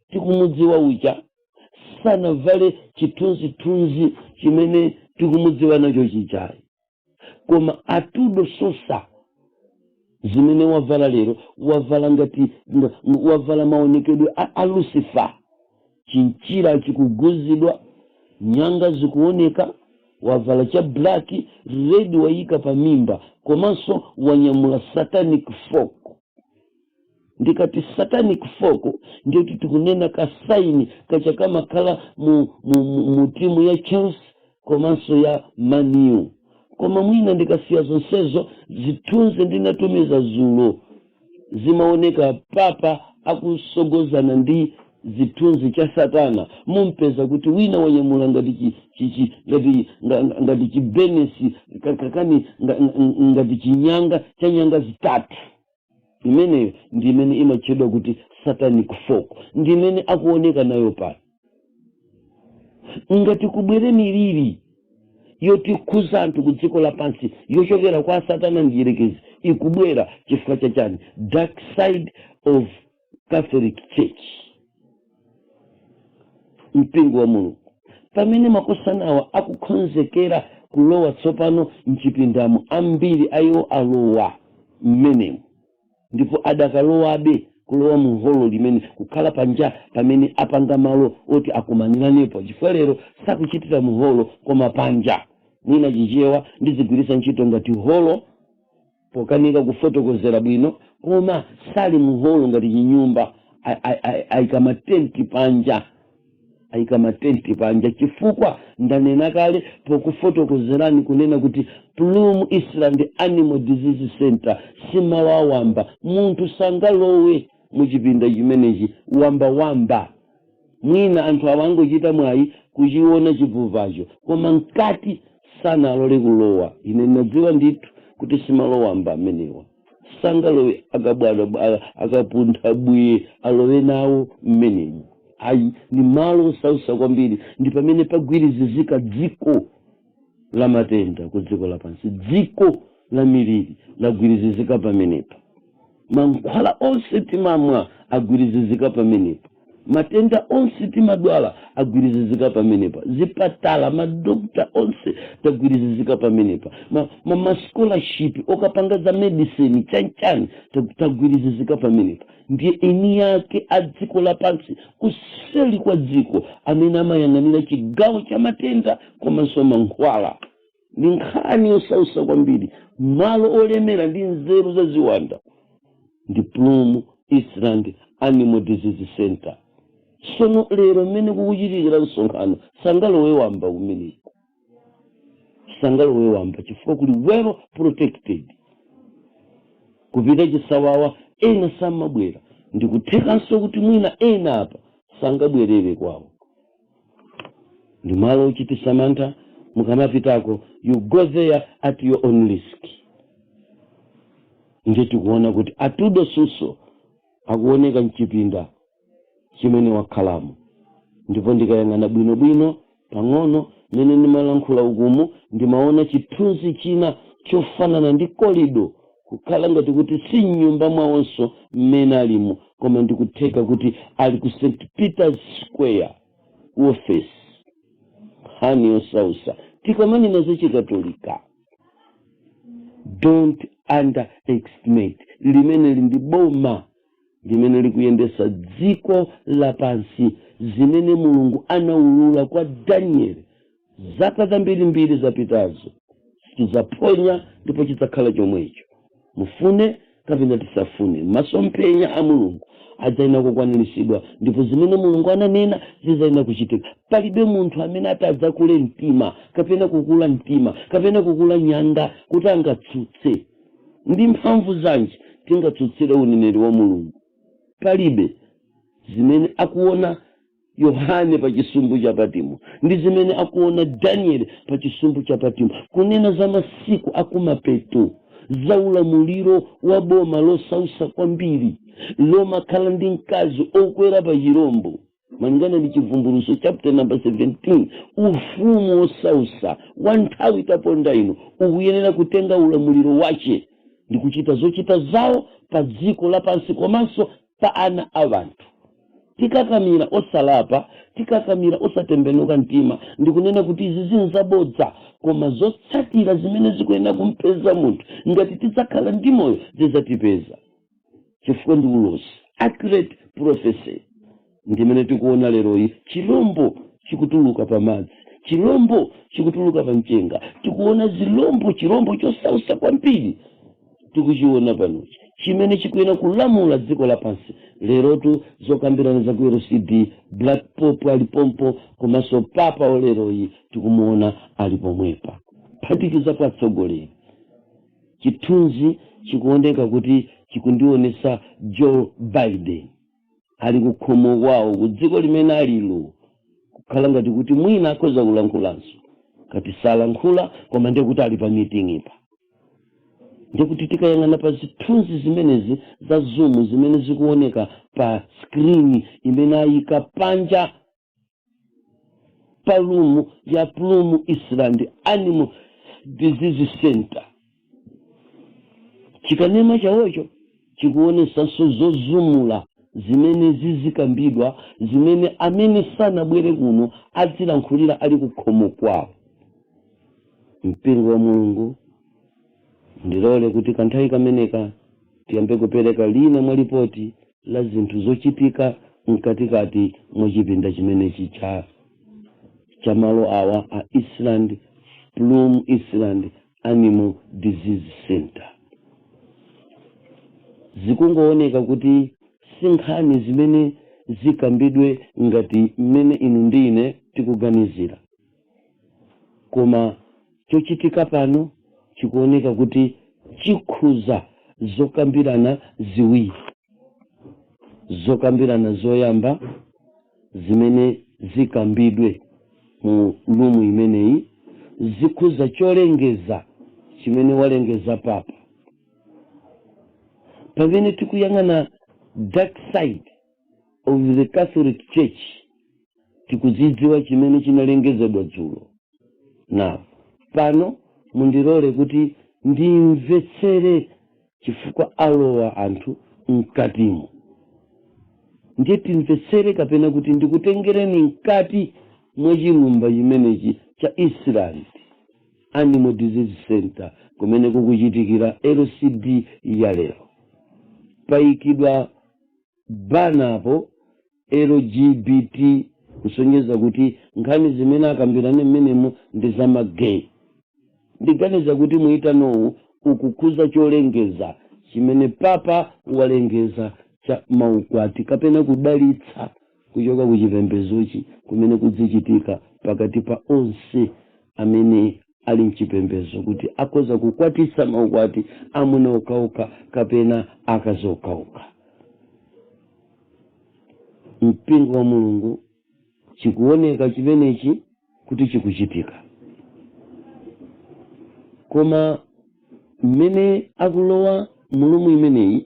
tikumudziwa uja sanavale chithunzithunzi chimene tikumudziwa nacho chijayi, koma Arturo Sosa zimene wavala lero, wavala ngati wavala maonekedwe a Lucifer, chinchira chikuguzidwa, nyanga zikuoneka, wavala cha black, red wayika pa mimba, komanso wanyamula satanic fork. Ndikati satanic fork, ndiyoti tikunena kasign kacha kamakhala mu timu ya Chelsea komanso ya Man U. Koma mwina ndikasiya zonsezo, zithunzi ndinatumiza zulo zimaoneka papa akusogozana ndi zithunzi cha satana. Mumpeza kuti wina wanyamula ngati chi, chi, chi, ngati ngati chibenesi kani ngati chinyanga cha nyanga zitatu. Imeneyo ndi imene imatchedwa kuti satanic fork, ndi imene akuoneka nayo pano. Ngati kubwere miliri yotikhuza anthu ku dziko lapansi yochokera kwa satana ndiyerekezi, ikubwera chifukwa chachani? Dark side of Catholic Church. Mpingo wa Mulungu, pamene makosanawa akukonzekera kulowa tsopano mchipindamo, ambiri ayiwo alowa mmenemo ndipo adakalowabe kulowa mu holo limene kukhala panja pamene apanga malo oti akumaniranepo, chifukwa lero sakuchitira mu holo koma panja. Mwina Chichewa ndizigwiritsa ntchito ngati holo pokanika kufotokozera bwino, koma sali mu holo ngati chinyumba, ayika matenti panja, ayika matenti panja, chifukwa ndanena kale pokufotokozerani kunena kuti Plum Island Animal Disease Center si malo awamba. Munthu sangalowe muchipinda chimenechi wamba wamba. Mwina anthu awangochita mwayi kuchiona chipupacho, koma mkati sanalole kulowa. Ine ndadziwa ndithu kuti simalo wamba amenewa, sangalowe akabwana akapuntha bwiye alowe nawo mmenemu, ayi. Ni malo osausa kwambiri, ndi pamene pagwirizizika dziko la matenda ku dziko lapansi. Dziko la miliri lagwirizizika pamenepa, mankhwala onse timamwa agwirizizika pamenepa, matenda onse timadwala agwirizizika pamenepa, zipatala, madokta onse tagwirizizika pamenepa, ma scholarship okapanga za medicine chanchani tagwirizizika pamenepa. Ndiye eni yake a dziko lapansi kuseli kwa dziko amene amayang'anira chigawo cha matenda komanso mankhwala, ndi nkhani yosausa kwambiri. Malo olemera ndi nzeru za ziwanda ndi Plum Island Animal Disease Center. Sono lero mmene kukuchitikira msonkhano, sangalowe wamba kumeneko, sangalowe wamba chifukwa kuli well protected. Kupita chisawawa ena samabwera, ndikuthekanso kuti mwina ena apa sangabwerere kwawo. Ndi malo ochitisa mantha. Mukamapitako, you go there at your own risk. Ndiye tikuona kuti Arturo Suso akuoneka mchipinda chimene wakhalamo. Ndipo ndikayang'ana bwinobwino pang'ono mmene ndimalankhula ukumu, ndimaona chithunzi china chofanana ndi corridor, kukhala ngati kuti si mnyumba mwawonso mmene alimo, koma ndikutheka kuti ali ku St Peter's Square office. Nkhani yosausa tikamanena za Chikatolika, don't underestimate. Limene ndi boma limene likuyendesa dziko lapansi, zimene Mulungu anaulula kwa Daniel zaka zambirimbiri zapitazo sizaphonya, ndipo chidzakhala chomwecho, mufune kapena tisafune. Masomphenya a Mulungu adzayenera kukwaniritsidwa, ndipo zimene Mulungu ananena zidzayenera kuchitika. Palibe munthu amene ati adzakule mtima kapena kukula mtima kapena kukula nyanga kuti angatsutse. Ndi mphamvu zanji tingatsutsire uneneri wa Mulungu? Palibe. Zimene akuona Yohane pa chisumbu cha Patimo ndi zimene akuona Daniel pa chisumbu cha Patimo, kunena za masiku akumapeto, za ulamuliro wa boma losausa kwambiri lomakhala ndi mkazi okwera pa chirombo, malingana ndi Chivumbuluso chapter number 17. Ufumu wosausa wa nthawi taponda ino ukuyenera kutenga ulamuliro wache ndi kuchita zochita zawo pa dziko lapansi komanso pa ana a anthu. Tikakamira osalapa, tikakamira osatembenuka mtima, ndikunena kuti izi zinzabodza, koma zotsatira zimene zikuyenera kumpeza munthu ngati tidzakhala ndi moyo zidzatipeza, chifukwa ndi ulosi, accurate prophecy. Ndimene tikuona leroyi, chilombo chikutuluka pamadzi, chilombo chikutuluka pa mchenga. Tikuona zilombo, chilombo chosausa kwambiri tikuchiona panochi, chimene chikuyenera kulamula dziko lapansi lerotu. Zokambirana za ku LCD, Black Pope ali pompo, komanso papa oleroyi tikumuona ali pomwepa, phatikizapo atsogoleri. Chithunzi chikuoneka kuti chikundionesa Joe Biden ali kukhomo kwawo ku dziko limene alilo, kukhala ngati kuti mwina akhoza kulankhulanso, kati salankhula, koma ndiye kuti ali pa meeting ipa. Ndikuti tikayang'ana pa zithunzi zimenezi za Zoom zimene zikuoneka pa screen imene ayika panja pa room ya Plum Island Animal Disease Center, chikanema chawocho chikuonesanso zozumula zimene zizikambidwa, zimene amene sanabwere kuno azilankhulira ali kukhomo kwawo. Mpingo wa Mulungu, ndilole kuti kanthawi kameneka tiyambe kupereka lina mwa ripoti la zinthu zochitika mkatikati mwa chipinda chimenechi cha malo awa a Island, Plum Island Animal Disease Center. Zikungooneka kuti si nkhani zimene zikambidwe ngati mmene inu ndi ine tikuganizira, koma chochitika pano chikuoneka kuti chikhuza zokambirana ziwiri. Zokambirana zoyamba zimene zikambidwe mu room imeneyi zikhuza cholengeza chimene walengeza papa. Pamene tikuyang'ana dark side of the Catholic Church, tikuzidziwa chimene chinalengezedwa dzulo. Now pano mundilole kuti ndimvetsere, chifukwa alowa anthu mkatimo, ndiye timvetsere, kapena kuti ndikutengereni mkati mwa chilumba chimenechi cha Island Animal Disease Center kumene kukuchitikira LCD ya lero. Payikidwa banner po LGBT, kusonyeza kuti nkhani zimene akambirane mmenemo ndi zama gay. Ndiganiza kuti muitanowu ukukhuza cholengeza chimene papa walengeza cha maukwati kapena kudalitsa kuchoka ku chipembezochi kumene kudzichitika pakati pa onse amene ali mchipembezo, kuti akhoza kukwatisa maukwati amuna okhaokha kapena akazi okhaokha. Mpingo wa Mulungu, chikuoneka chimenechi kuti chikuchitika, koma mmene akulowa mu room imeneyi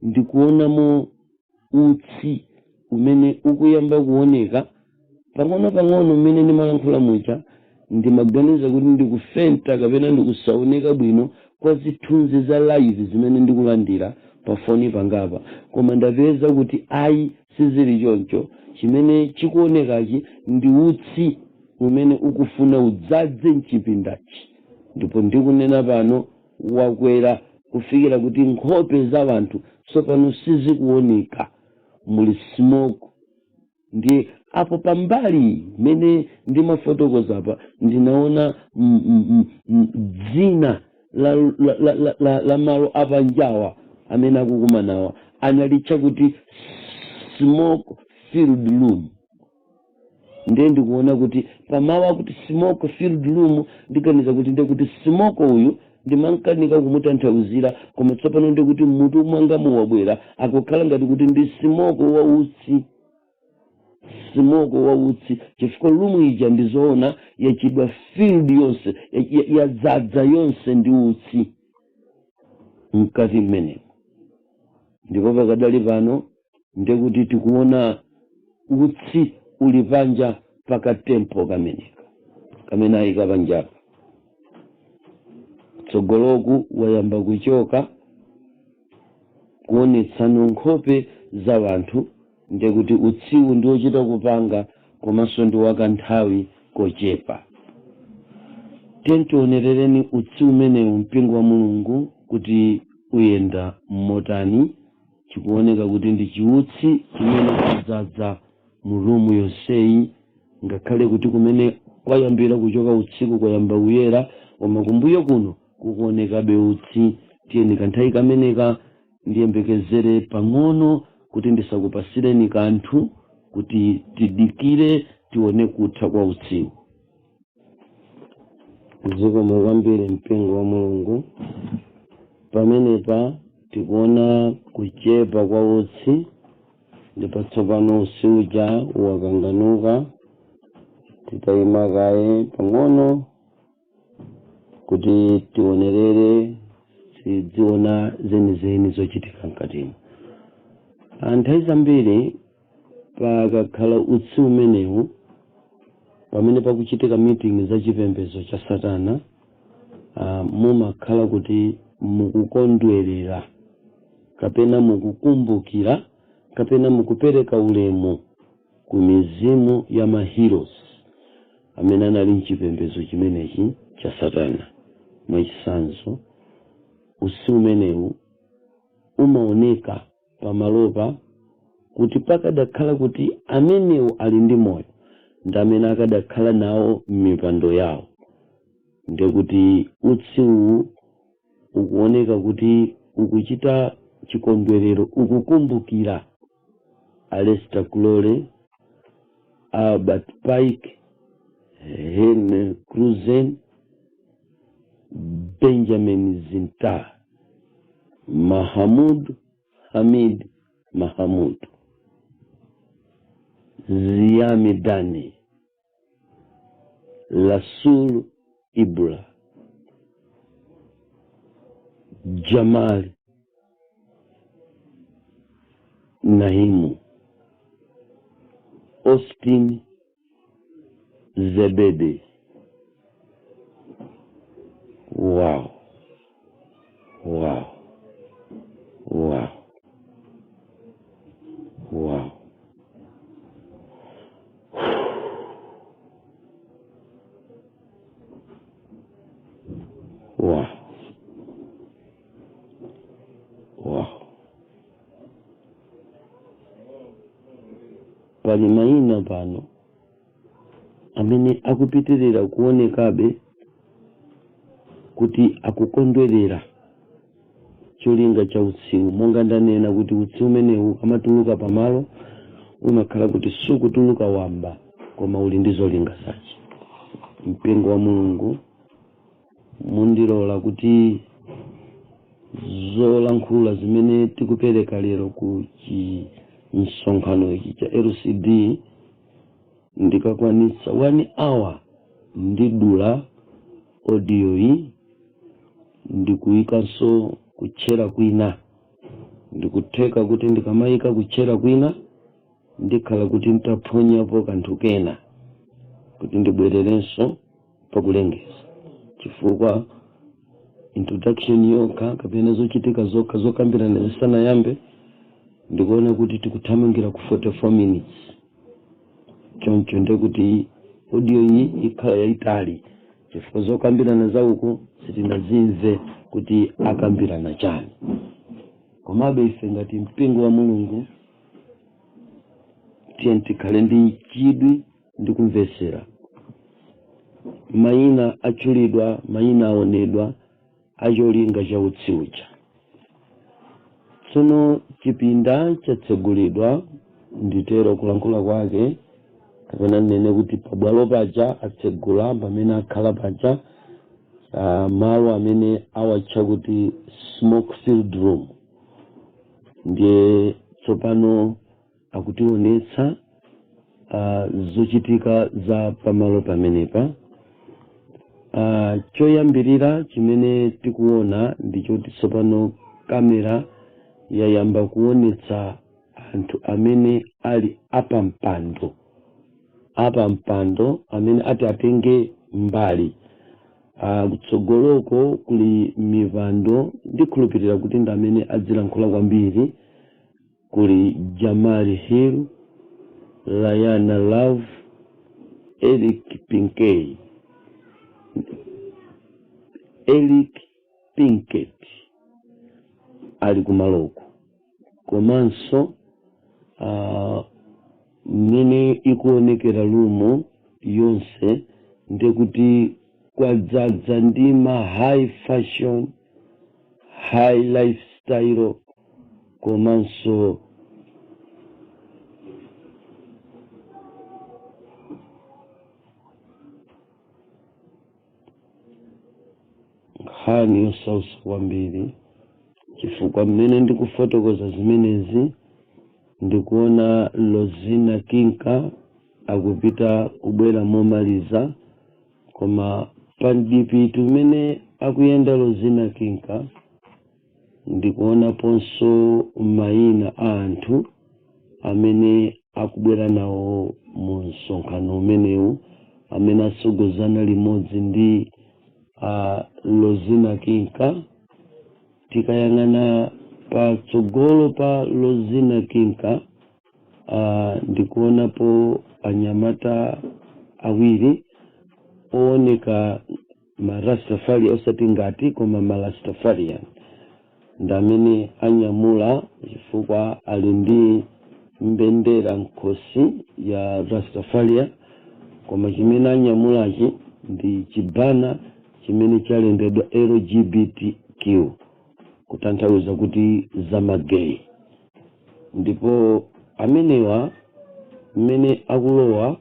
ndikuonamo utsi umene ukuyamba kuoneka. Pang'ono-pang'ono mmene ndimalankhula muja, ndimaganiza kuti ndikufenta kapena ndikusaoneka bwino kwa zithunzi za live zimene ndikulandira pa foni pangapa, koma ndapeza kuti ayi, sizili choncho. Chimene chikuonekachi ndi utsi umene ukufuna udzadze mchipindachi, ndipo ndikunena pano wakwera kufikira kuti nkhope za anthu tsopano sizikuoneka, muli smoke. Ndiye apo pambali mene ndimafotokoza ndinaona dzina la malo apanjawa amene akukumanawa, analitcha kuti smoke filled room. Ndiye ndikuona kuti pamawu akuti smoke filled room, ndiganiza kuti ndiye kuti smoke uyu ndimankanika kumutanthauzira, koma tsopano ndikuti mmutu mwanga muwabwera, akukhala ngati kuti ndi smoke wa utsi, smoke wa utsi, chifukwa room ija ndizoona yachidwa filled yonse, yadzadza yonse ndi utsi mkati mmenemo. Ndipo pakadali pano ndekuti tikuona utsi uli panja pakatempo kameneka kamene ayika panjapa. Tsogoloku wayamba kuchoka kuonetsano nkhope za wanthu. Ndekuti utsiwu ndi wochita kupanga komanso ndi wakanthawi kochepa. Tionerereni utsi umenewu, mpingo wa Mulungu, kuti uyenda mmotani. Chikuoneka kuti ndi chiutsi chimene chadzadza mu room yonseyi, ngakhale kuti kumene kwayambira kuchoka utsiku kwayamba kuyera, koma kumbuyo kuno kukuonekabe utsi. Tiyeni kanthawi kameneka ndiyembekezere pang'ono kuti ndisakupasireni kanthu, kuti tidikire tione kutha kwa utsiku. Zikomo kwambiri, mpingo wa Mulungu. Pamenepa tikuona kuchepa kwa utsi, ndipo tsopano utsi uja wakanganuka. Titayima kaye pang'ono kuti tionerere, tidziona zenizeni zochitika mkatimo. Nthawi zambiri pakakhala utsi umenewu pamene pakuchitika meeting za chipembedzo cha satana, mumakhala kuti mukukondwerera kapena mukukumbukira kapena mukupereka ulemu ku mizimu ya ma heroes amene anali mchipembedzo chimenechi cha satana. Mwachitsanzo, utsi umenewu umaoneka pamalopa kuti pakadakhala kuti amenewo ali ndi moyo ndi amene akadakhala nawo m'mipando yawo, ndekuti utsiwu ukuoneka kuti ukuchita chikondwerero, ukukumbukira Aleister Crowley, Albert Pike, Henry Cruzen, Benjamin Zintar, Mahamud Hamid Mahamud, Ziyami Dani, Rasul Ibra, Jamal Nahimu, Austin Zebede. Wow. Wow. Pali mayina pano amene akupitirira kuonekabe kuti akukondwerera cholinga cha utsiwu. Monga ndanena kuti utsi umenewu ukamatuluka pamalo umakhala kuti sukutuluka wamba, koma uli ndi zolinga zace. Mpingo wa Mulungu, mundilola kuti zolankhula zimene tikupereka lero ku msonkhano ichi cha LCD, ndikakwanitsa 1 hour ndidula audio iyi ndikuyikanso kutchera kwina. Ndikutheka kuti ndikamayika kutchera kwina ndikhala kuti ntaphonyapo kanthu kena. Kuti ndibwererenso pakulengeza, chifukwa introduction yokha kapena zochitika zokha zokambirana zisanayambe, ndikuona kuti tikuthamangira ku 44 minutes. Choncho ndekuti audio iyi ikhala yayitali, chifukwa zokambirana zauku sitinazimve kuti akambirana chani. Komabe ife ngati mpingo wa Mulungu, tiye tikhale ndi chidwi ndi kumvetsera. Mayina atchulidwa, mayina aonedwa acholinga cha utsi uja. Tsono chipinda chatsegulidwa, nditero kulankhula kwake, kapena ndinene kuti pabwalo paja atsegula pamene akhala paja, malo amene awatcha kuti smoke filled room. Ndiye tsopano akutionetsa zochitika za pamalo pamenepa. Choyambirira chimene tikuona ndichoti tsopano kamera yayamba kuonetsa anthu amene ali apampando amene ati atenge mbali. Kutsogoloko kuli mipando, ndikhulupirira kuti ndi amene adzilankhula kwambiri. Kuli Jamal Hill, Rayana Love, Eric Pinkey, Eric Pinkett ali kumaloko. Komanso mmene ikuonekera room yonse, ndekuti kwadzadza ndi ma high fashion, high lifestyle, komanso nkhani yosautsa kwambiri, chifukwa mmene ndikufotokoza zimenezi, ndikuona Rosina Kinka akupita kubwera momaliza. Koma pa mdipiti umene akuyenda Rosina Kinka, ndikuonaponso mayina a anthu amene akubwera nawo mu msonkhano umenewu, amene asogozana limodzi ndi Rosina Kinka. Tikayang'ana patsogolo pa Rosina Kinka, ndikuonapo anyamata awiri ooneka Marastafari, osati ngati, koma Marastafarian ndi amene anyamula, chifukwa ali ndi mbendera nkhosi ya Rastafaria. Koma chimene anyamulachi ndi chibana chimene chalembedwa LGBTQ, kutanthauza kuti zama gay. Ndipo amenewa mmene akulowa,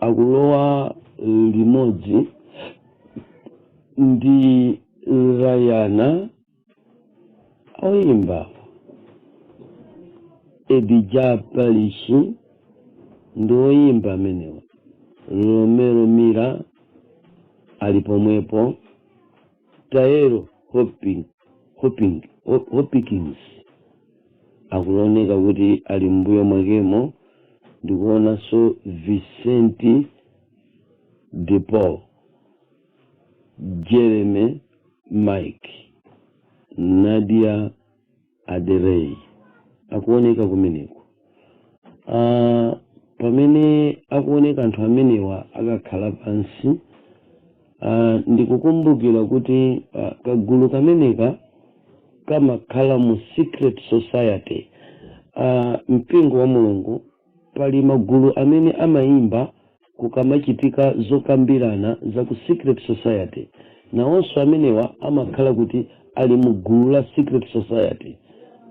akulowa limodzi ndi Rayana, oyimba Edija Parish ndi oyimba amenewa. Romero Mira ali pomwepo, Taylor Hopkins akuoneka kuti ali mbuyo mwakemo. Ndikuonanso Vicente de Paul, Jeremy Mike, Nadia Aderey akuoneka kumeneko. Pamene akuoneka anthu amenewa akakhala pansi, ndikukumbukira kuti kagulu kameneka kamakhala mu secret society. Mpingo wa Mulungu, pali magulu amene amayimba kukamachitika zokambirana za ku secret society. Nawonso amenewa amakhala kuti ali mu gulu la secret society.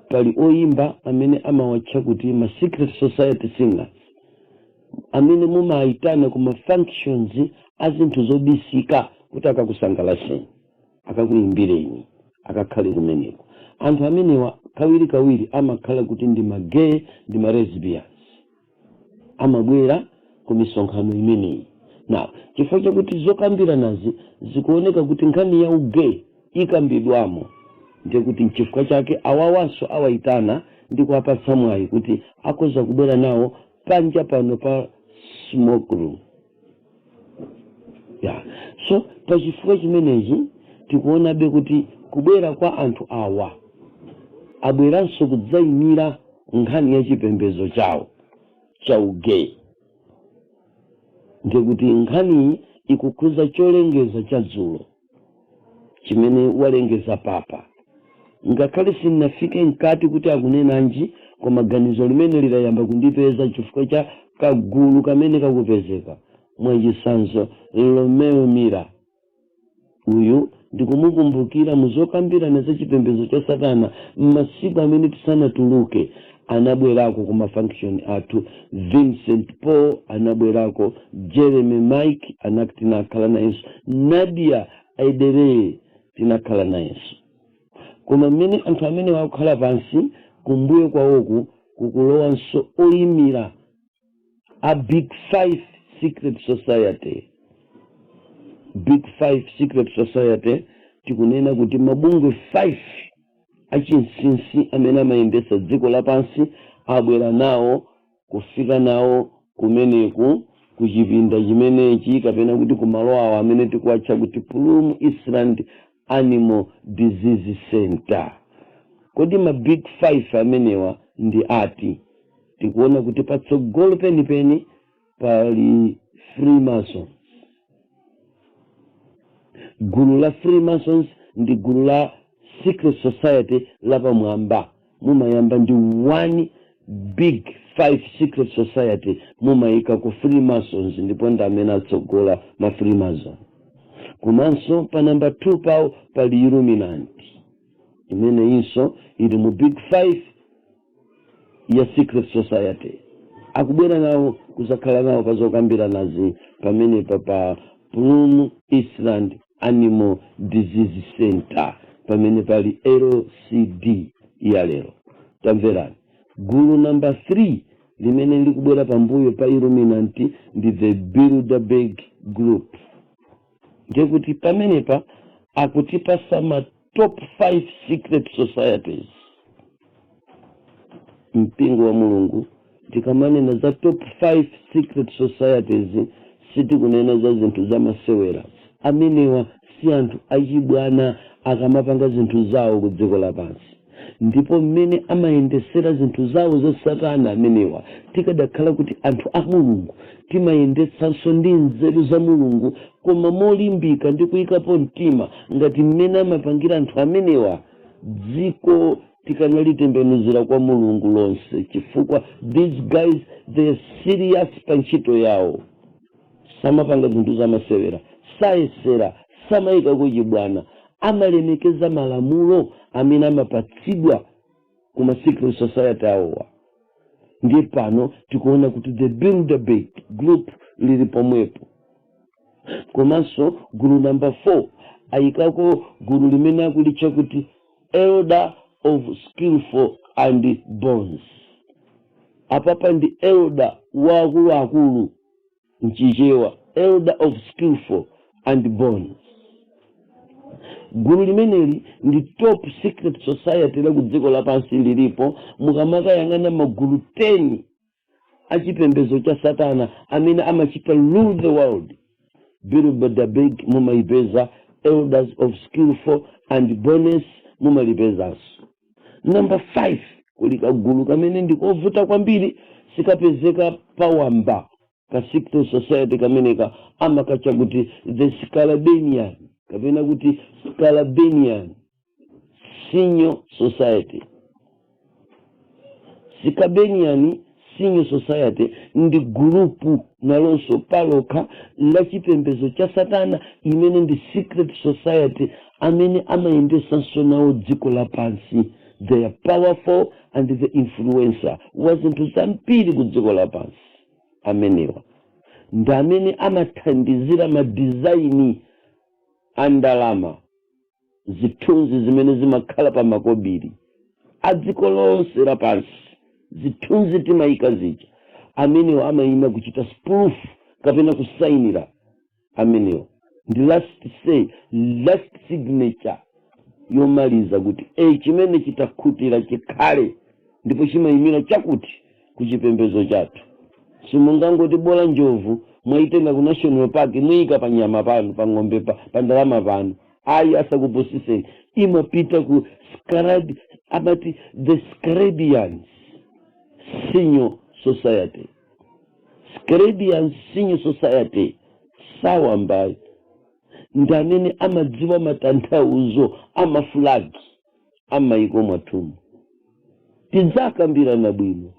Pali oyimba amene amawatcha kuti ma secret society singers, amene mumayitana ku ma functions a zinthu zobisika kuti akakusangalaseni, akakuyimbireni, akakhale kumeneko. Anthu amenewa kawirikawiri amakhala kuti ndi ma gay ndi ma lesbians, amabwera ku misonkhano imeneyi. Now, chifukwa chakuti zokambiranazi zikuoneka kuti nkhani ya u gay ikambidwamo, ndiye kuti nchifukwa chake awawanso awayitana ndi kuwapatsa mwayi kuti akhoza kubwera nawo panja pano pa Smoke room ya. So pachifukwa chimenechi tikuonabe kuti kubwera kwa anthu awa, abweranso kudzayimira nkhani ya chipembedzo chawo cha ugay. Ndikuti nkhaniyi ikukhuza cholengeza cha dzulo chimene walengeza papa. Ngakhale sinnafike mkati kuti akunenanji, koma ganizo limene lidayamba kundipeza chifukwa cha kagulu kamene kakupezeka. Mwachisanzo, Romeo Miller uyu ndikumukumbukira muzokambirana za chipembedzo cha satana. M'masiku amene tisanatuluke anabwerako ku mafunction athu. Vincent Paul anabwerako, Jeremy Mike tinakhala nayenso, Nadia Aidere tinakhala nayenso. Koma mmene anthu amene wakukhala pansi, kumbuyo kwawoku kukulowanso oyimira a Big Five Secret Society. Big Five Secret Society, tikunena kuti mabungwe 5 achinsinsi amene amayendetsa dziko lapansi abwera nawo, kufika nawo kumeneku kuchipinda chimenechi, kapena kuti kumalo awo amene tikuwatcha kuti Plum Island Animal Disease Center. Kodi ma Big Five amenewa ndi ati? Tikuona kuti patsogolo penipeni pali Freemasons. Gulu la Freemasons ndi gulu la secret society lapamwamba. Mumayamba ndi one Big Five Secret Society, mumayika ku Freemasons, ndipo ndi amene atsogola ma Freemason. Komanso pa namba 2 pawo pali Illuminati, imeneyinso ili mu Big Five ya secret society. Akubwera nawo kuzakhala nawo pazokambiranazi pamenepa pa Plum Island Animal Disease Center, pamene pali LCD ya lero. Tamverani, gulu namba 3 limene likubwera pambuyo pa Illuminati ndi the Bilderberg Group. Ndekuti pamenepa akutipasa ma top 5 secret societies. Mpingo wa Mulungu, tikamanena za top 5 secret societies, sitikunena za zinthu zamasewera. Amenewa si anthu achibwana akamapanga zinthu zawo ku dziko lapansi, ndipo mmene amayendesera zinthu zawo za satana amenewa, tikadakhala kuti anthu a Mulungu timayendetsanso ndi nzeru za Mulungu, koma molimbika ndi kuyikapo mtima ngati mmene amapangira anthu amenewa, dziko tikanalitembenuzira kwa Mulungu lonse, chifukwa these guys, they are serious pa ntchito yawo. Samapanga zinthu zamasewera, sayesera, samayikako chibwana, amalemekeza malamulo amene amapatsidwa ku ma secret society awowa. Ndiye pano tikuona kuti the Bilderberg Group lili pomwepo. Komanso gulu namba 4 ayikako gulu limene akulitcha kuti Elder of Skillful and Bones. Apapa ndi elder waakuluakulu mchichewa, Elder of Skillful and Bones. Gulu limeneli ndi top secret society la ku dziko lapansi lilipo. Mukamakayang'ana magulu 10 achipembedzo cha satana amene amachita rule the world, Bilderberg mumayipeza, Elders of Skillful and Bones mumalipezanso. Number 5, kuli kagulu kamene ndikovuta kwambiri, sikapezeka pawamba. Ka secret society kameneka amakatcha kuti the Scalabanian, kapena kuti Scalabanian Senior Society. Scalabanian Senior Society ndi gulupu nalonso palokha la chipembedzo cha satana, imene ndi secret society amene amayendesanso nawo dziko lapansi. They are powerful and the influencer wa zinthu zambiri ku dziko lapansi. Amenewa ndi amene amathandizira madesign a ndalama, zithunzi zimene zimakhala pa makobiri a dziko lonse lapansi, zithunzi timayika zija. Amenewa amayima kuchita proof kapena kusayinira. Amenewa ndi last say, last signature yomaliza kuti e chimene chitakhutira chikhale, ndipo chimayimira chakuti ku chipembedzo chathu. Simungangoti bola njovu mwayitenga ku national park, muyika pa nyama pano, pa ng'ombe, pa ndalama pano. Ayi, asakupusiseni. Imapita ku Scarab, amati the Scarabbeans Senior Society. Scarabbeans Senior Society sawambayi ndi amene amadziwa matanthauzo ama flag amayiko mwathumu. Tidzakambirana bwino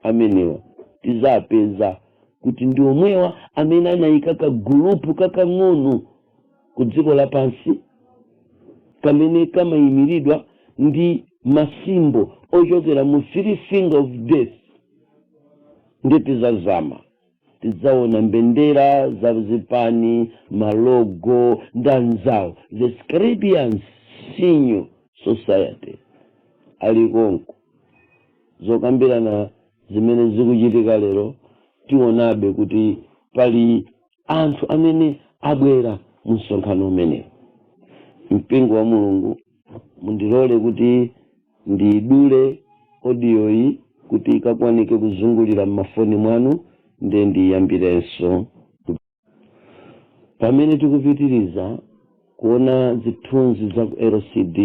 amenewa, tidzapeza kuti ndi omwewa amene anayika kagulupu kakang'ono ku dziko lapansi kamene kamayimiridwa ndi ma symbol ochokera mu three finger of death. Ndi tizazama, tidzaona mbendera za zipani, ma logo ndi anzawo. The Scarabbeans Senior Society alikonko. Zokambirana zimene zikuchitika lero, tionabe kuti pali anthu amene abwera mu msonkhano umenewu. Mpingo wa Mulungu, mundilole kuti ndidule audio yi kuti ikakwanike kuzungulira m'mafoni mwanu, ndiye ndiyambirenso. Pamene tikupitiriza kuona zithunzi za ku LCD,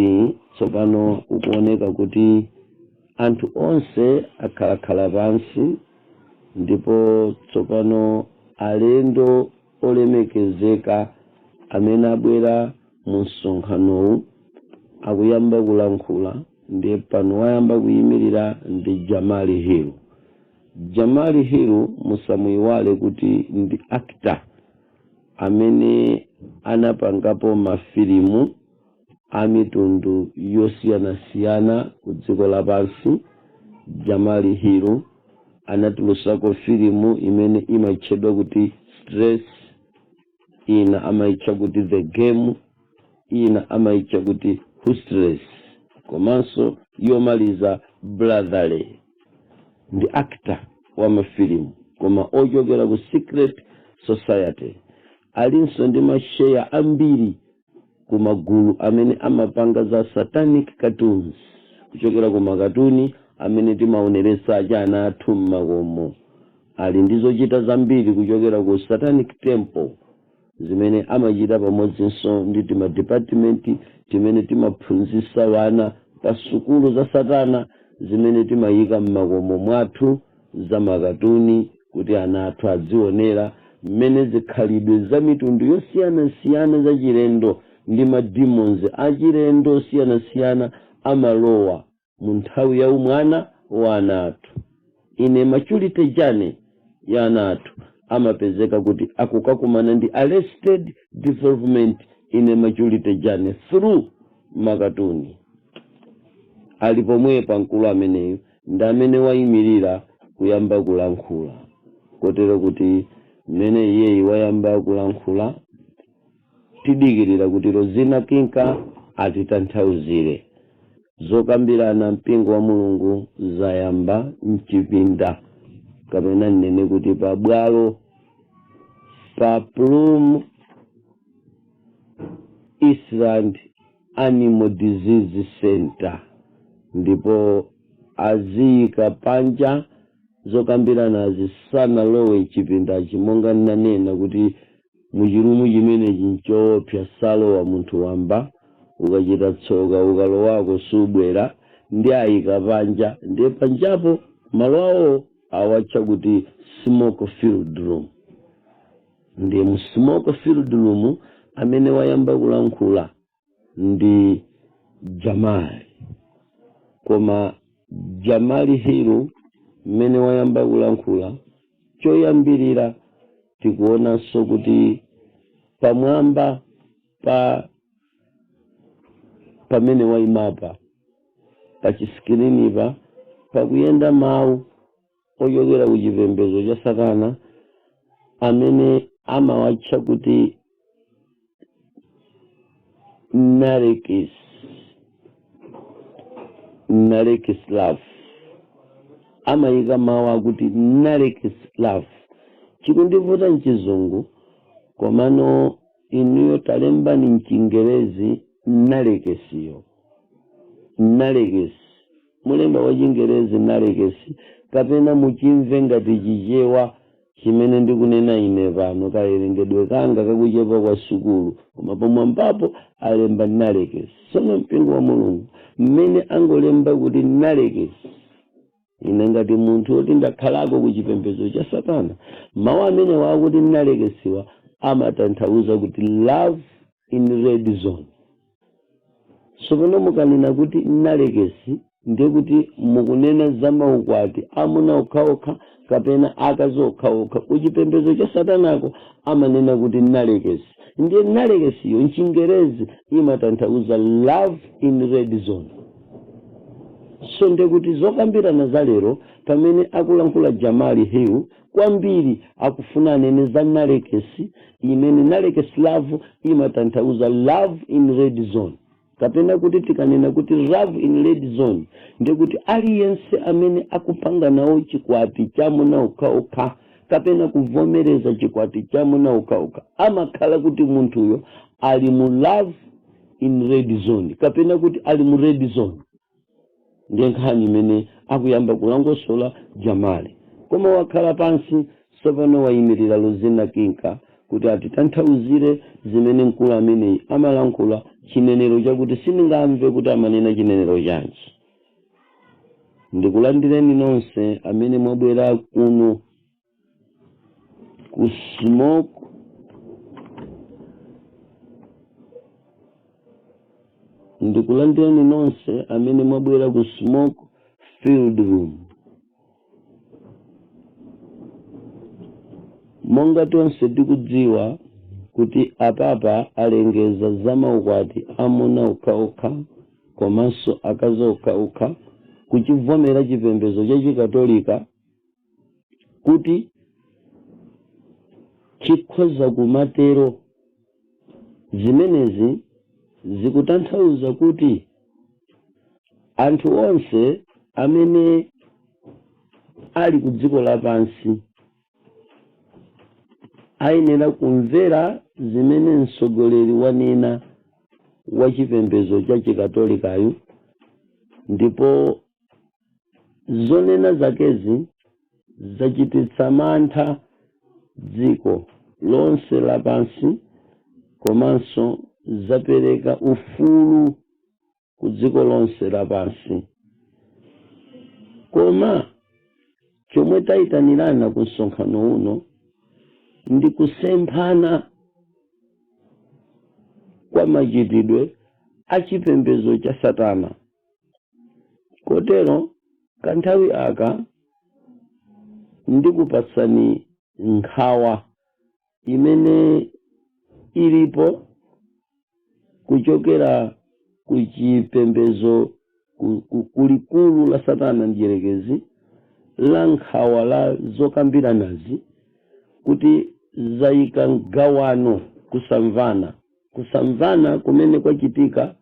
tsopano kukuoneka kuti anthu onse akhalakhala pansi, ndipo tsopano alendo olemekezeka amene abwera mu msonkhanowu akuyamba kulankhula. Ndiye pano wayamba kuyimirira ndi Jamali Hill. Jamali Hill, musamuyiwale kuti ndi actor amene anapangapo mafilimu a mitundu yosiyanasiyana ku dziko lapansi. Jamali Hill anatulusako filimu imene imatchedwa kuti Stress, ina amayitcha kuti The Game, ina amayitcha kuti Hustlers, komanso yomaliza Brotherly. Ndi actor wa mafilimu koma ochokera ku secret society. Alinso ndi ma share ambiri ku magulu amene amapanga za satanic cartoons, kuchokera ku makatuni amene timaoneresa achana athu mmakomo. Ali ndi zochita zambiri kuchokera ku Satanic Temple zimene amachita pamodzinso ndi tima department timene timaphunzitsa wana pa sukulu za satana, zimene timayika mmakomo mwathu za makatuni kuti ana athu adzionera mmene zikhalidwe za mitundu yosiyanasiyana za chilendo ndi ma demons achilendo osiyanasiyana amalowa mu nthawi ya umwana wa ana athu. In maturity journey ya ana athu, amapezeka kuti akukakumana ndi arrested development in a maturity journey through makatuni. Ali pomwepa mkulu ameneyu, ndi amene wayimirira kuyamba kulankhula, kotero kuti mmene iyeyi wayamba kulankhula, tidikirira kuti Rozina Kinka atitanthauzire. Zokambirana, mpingo wa Mulungu, zayamba mchipinda, kapena nnene kuti pabwalo pa Plum Island Animal Disease Center, ndipo aziyika panja zokambiranazi, sanalowe mchipindachi. Monga ndinanena kuti muchi room chimenechi nchoopsa, salowa munthu wamba. Ukachita tsoka ukalowako subwera. Ndi ayika panja, ndiye panjapo malo awo awatcha kuti smoke filled room. Ndiye mu smoke filled room, amene wayamba kulankhula ndi Jamali. Koma Jamali Hill mmene wayamba kulankhula, choyambirira tikuonanso kuti pamwamba pa pamene wayimapa pa chi screen pa, pakuyenda mawu ochokera ku chipembedzo cha satana amene amawatcha kuti Narekis, Narekis love. Amayika mawu akuti Narekis love. Chikundivuta mchizungu, komano inuyo talembani mchingerezi Narekesiyo. Narekesi mulemba wa chingerezi Narekesi, kapena muchimve ngati Chichewa. Chimene ndikunena ine pano, kawerengedwe kanga kakuchepa kwa sukulu, koma pamwambapo alemba nalekesi. Sono mpingo wa Mulungu, mmene angolemba kuti nalekesi, ine ngati munthu woti ndakhalako ku chipembedzo cha satana, mawu amene wakuti nalekesiwa amatanthauza kuti love in red zone. Tsopano mukanena kuti nalekesi, ndiye kuti mukunena za maukwati amuna okhaokha kapena akazi okhaokha. Ku chipembedzo cha satanako amanena kuti nalekesi. Ndiye nalekesiyo mchingerezi imatanthauza love in red zone. So ndiye kuti zokambirana za lero, pamene akulankhula Jamali Hill, kwambiri akufuna anene za nalekesi, imene nalekesi love imatanthauza love in red zone, kapena kuti tikanena kuti love in red zone, ndiye kuti aliyense amene akupanga nawo chikwati chamuna okhaokha kapena kuvomereza chikwati chamuna okhaokha amakhala kuti munthuyo ali mu love in red zone, kapena kuti ali mu red zone. Ndiye nkhani imene akuyamba kulongosola Jamali. Koma wakhala pansi tsopano, wayimirira Lozina Kinka kuti atitanthauzire zimene mkulu ameneyi amalankhula, chinenero chakuti sindingamve kuti amanena chinenero chanji. Ndikulandireni nonse amene mwabwera kuno ku smoke. Ndikulandireni nonse amene mwabwera ku smoke field room. Monga tonse tikudziwa kuti apapa alengeza za maukwati amuna okhaokha komanso akazi okhaokha, kuchivomera chipembedzo cha Chikatolika kuti chikhoza kumatero. Zimenezi zikutanthauza kuti anthu onse amene ali ku dziko lapansi ayenera kumvera zimene mtsogoleri wanena wa chipembedzo cha Chikatolikayu, ndipo zonena zakezi zachititsa mantha dziko lonse lapansi komanso zapereka ufulu ku dziko lonse lapansi. Koma chomwe tayitanirana ku msonkhano uno ndi kusemphana kwa machitidwe a chipembedzo cha satana. Kotero kanthawi aka ndikupatsani nkhawa imene ilipo kuchokera ku chipembedzo kulikulu la satana mdierekezi, la nkhawa la zokambiranazi kuti zayika mgawano, kusamvana, kusamvana kumene kwachitika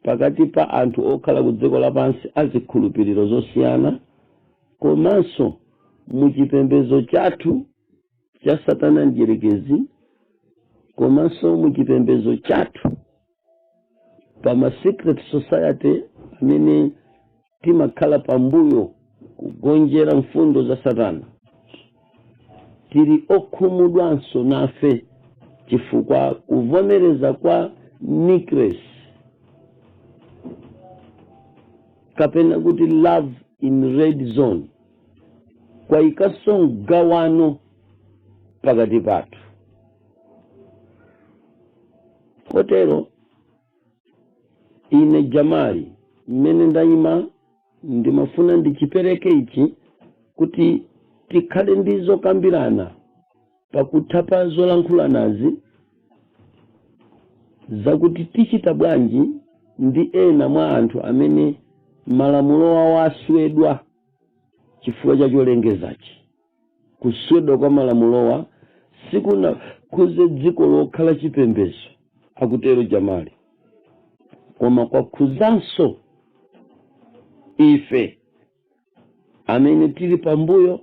pakati pa anthu okhala ku dziko lapansi azikhulupiriro zosiyana, komanso mu chipembedzo chathu cha satana mdierekezi, komanso mu chipembedzo chathu pa ma secret society amene timakhala pambuyo kugonjera mfundo za satana. Tili okhumudwanso nafe chifukwa kuvomereza kwa necklace, kapena kuti love in red zone, kwayikanso mgawano pakati pathu. Kotero ine Jamali, mmene ndayima, ndimafuna ndichipereke ichi kuti tikhale ndi zokambirana pakutha pa zolankhulanazi zakuti tichita bwanji ndi ena mwa anthu amene malamulo awo aswedwa chifukwa cha cholengezachi. Kuswedwa kwa malamulowa sikunakhuze dziko lokha la chipembedzo, akutero Jamali, koma kwakhuzanso ife amene tili pambuyo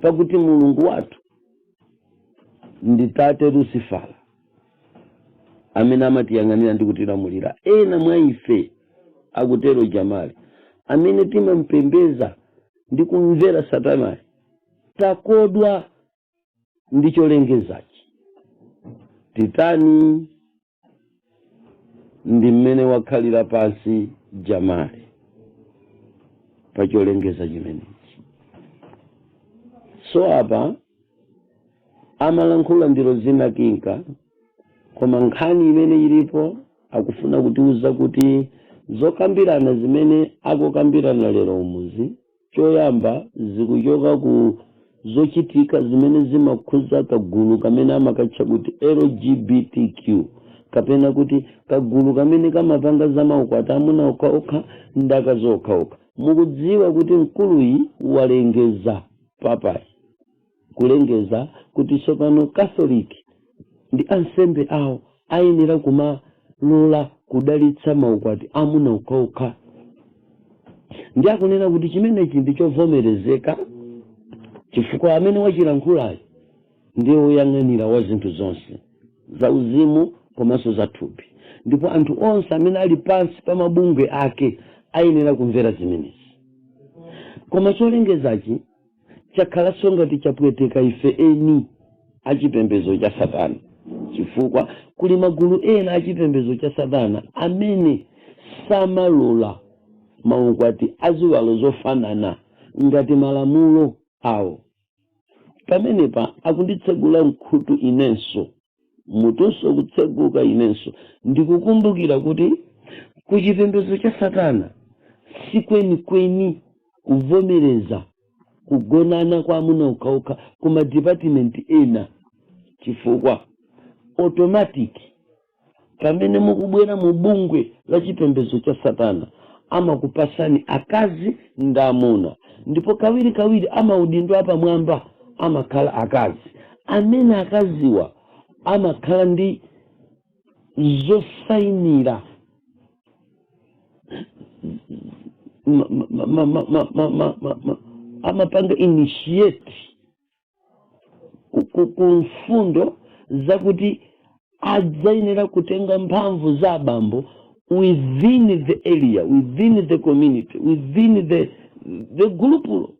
pakuti Mulungu wathu ndi Tate Lusifala amene amatiyang'anira ndi kutilamulira. Ena mwa ife, akutero Jamali, amene timampembeza ndi kumvera satanayo, Takodwa ndi cholengezachi, titani? Ndi mmene wakhalira pansi Jamali pa cholengeza chimenechi. So apa amalankhula ndilo zina kinka, koma nkhani imene ilipo, akufuna kutiuza kuti zokambirana zimene akukambirana lero umuzi, choyamba zikuchoka ku zochitika zimene zimakhuza kagulu kamene amakatcha kuti LGBTQ, kapena kuti kagulu kamene kamapanga za maukwati amuna okhaokha ndi akazi okhaokha. Mukudziwa kuti mkuluyi walengeza, papayi kulengeza kuti tsopano Catholic ndi ansembe awo ayenera kumalola kudalitsa maukwati amuna okhaokha, ndi akunena kuti chimenechi ndi chovomerezeka chifukwa amene wachilankhulayo ndiye woyang'anira wa zinthu zonse za uzimu komanso za thupi, ndipo anthu onse amene ali pansi pa mabungwe ake ayenera kumvera zimenezi. Koma cholengezachi chakhalanso ngati chapweteka ife eni achipembedzo cha satana, chifukwa kuli magulu ena achipembedzo cha satana amene samalola maukwati aziwalo zofanana ngati malamulo awo. Pamenepa akunditsegula mkhutu inenso, mutunso kutseguka inenso, ndikukumbukira kuti kuchipembedzo cha satana sikwenikweni kuvomereza kugonana kwa amuna okhaokha ku madipatimenti ena, chifukwa automatic pamene mukubwera mu bungwe la chipembedzo cha satana amakupasani akazi ndi amuna, ndipo kawirikawiri amaudindo apamwamba amakhala akazi, amene akaziwa amakhala ndi zosayinira amapanga initiate ku mfundo zakuti adzayenera kutenga mphamvu za abambo within the area, within the community, within the gulupulo.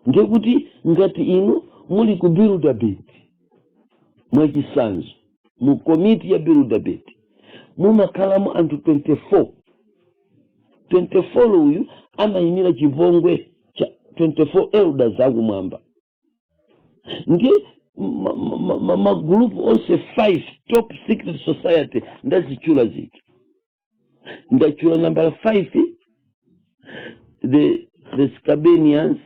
Ndiye kuti ngati inu muli ku Bilderberg, mwachisanzo, mu komiti ya Bilderberg mumakhalamo anthu 24. 24 uyu amayimira chipongwe cha 24 elders akumwamba. Ndiye magulupu onse 5 top secret society ndazitchula zija, ndachula nambala 5, the Scabenians,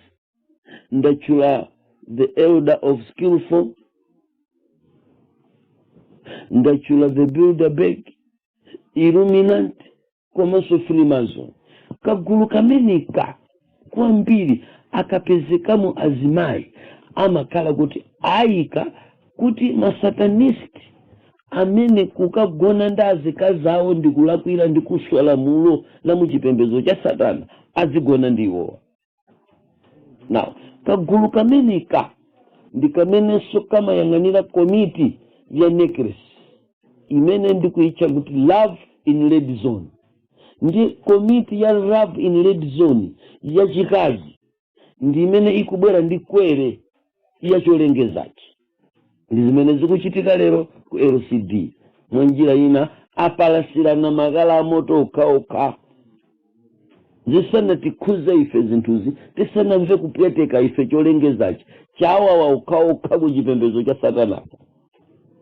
ndachula the Elder of Skillful, ndachula the Bilderberg, Illuminati komanso Freemason. Kagulu kameneka kwambiri akapezekamo azimayi amakhala kuti ayika kuti masatanist amene kukagona ndi azikazi awo ndi kulakwira ndi kuswa lamulo la muchipembedzo cha satana azigona ndi iwowa. Now kagulu kameneka ndi kamenenso kamayang'anira komiti ya necklace imene ndikuitcha kuti Love in Red Zone. Ndi komiti ya Love in Red Zone yachikazi ndi imene ikubwera ndi query yacholengezachi, ndi zimene zikuchitika lero ku LCD. Mwa njira ina apalasirana makala amoto okhaokha zisanatikhuze ife zinthuzi, tisanamve kupweteka ife. Cholengezachi chawawa okhaokha ku chipembedzo cha satanako,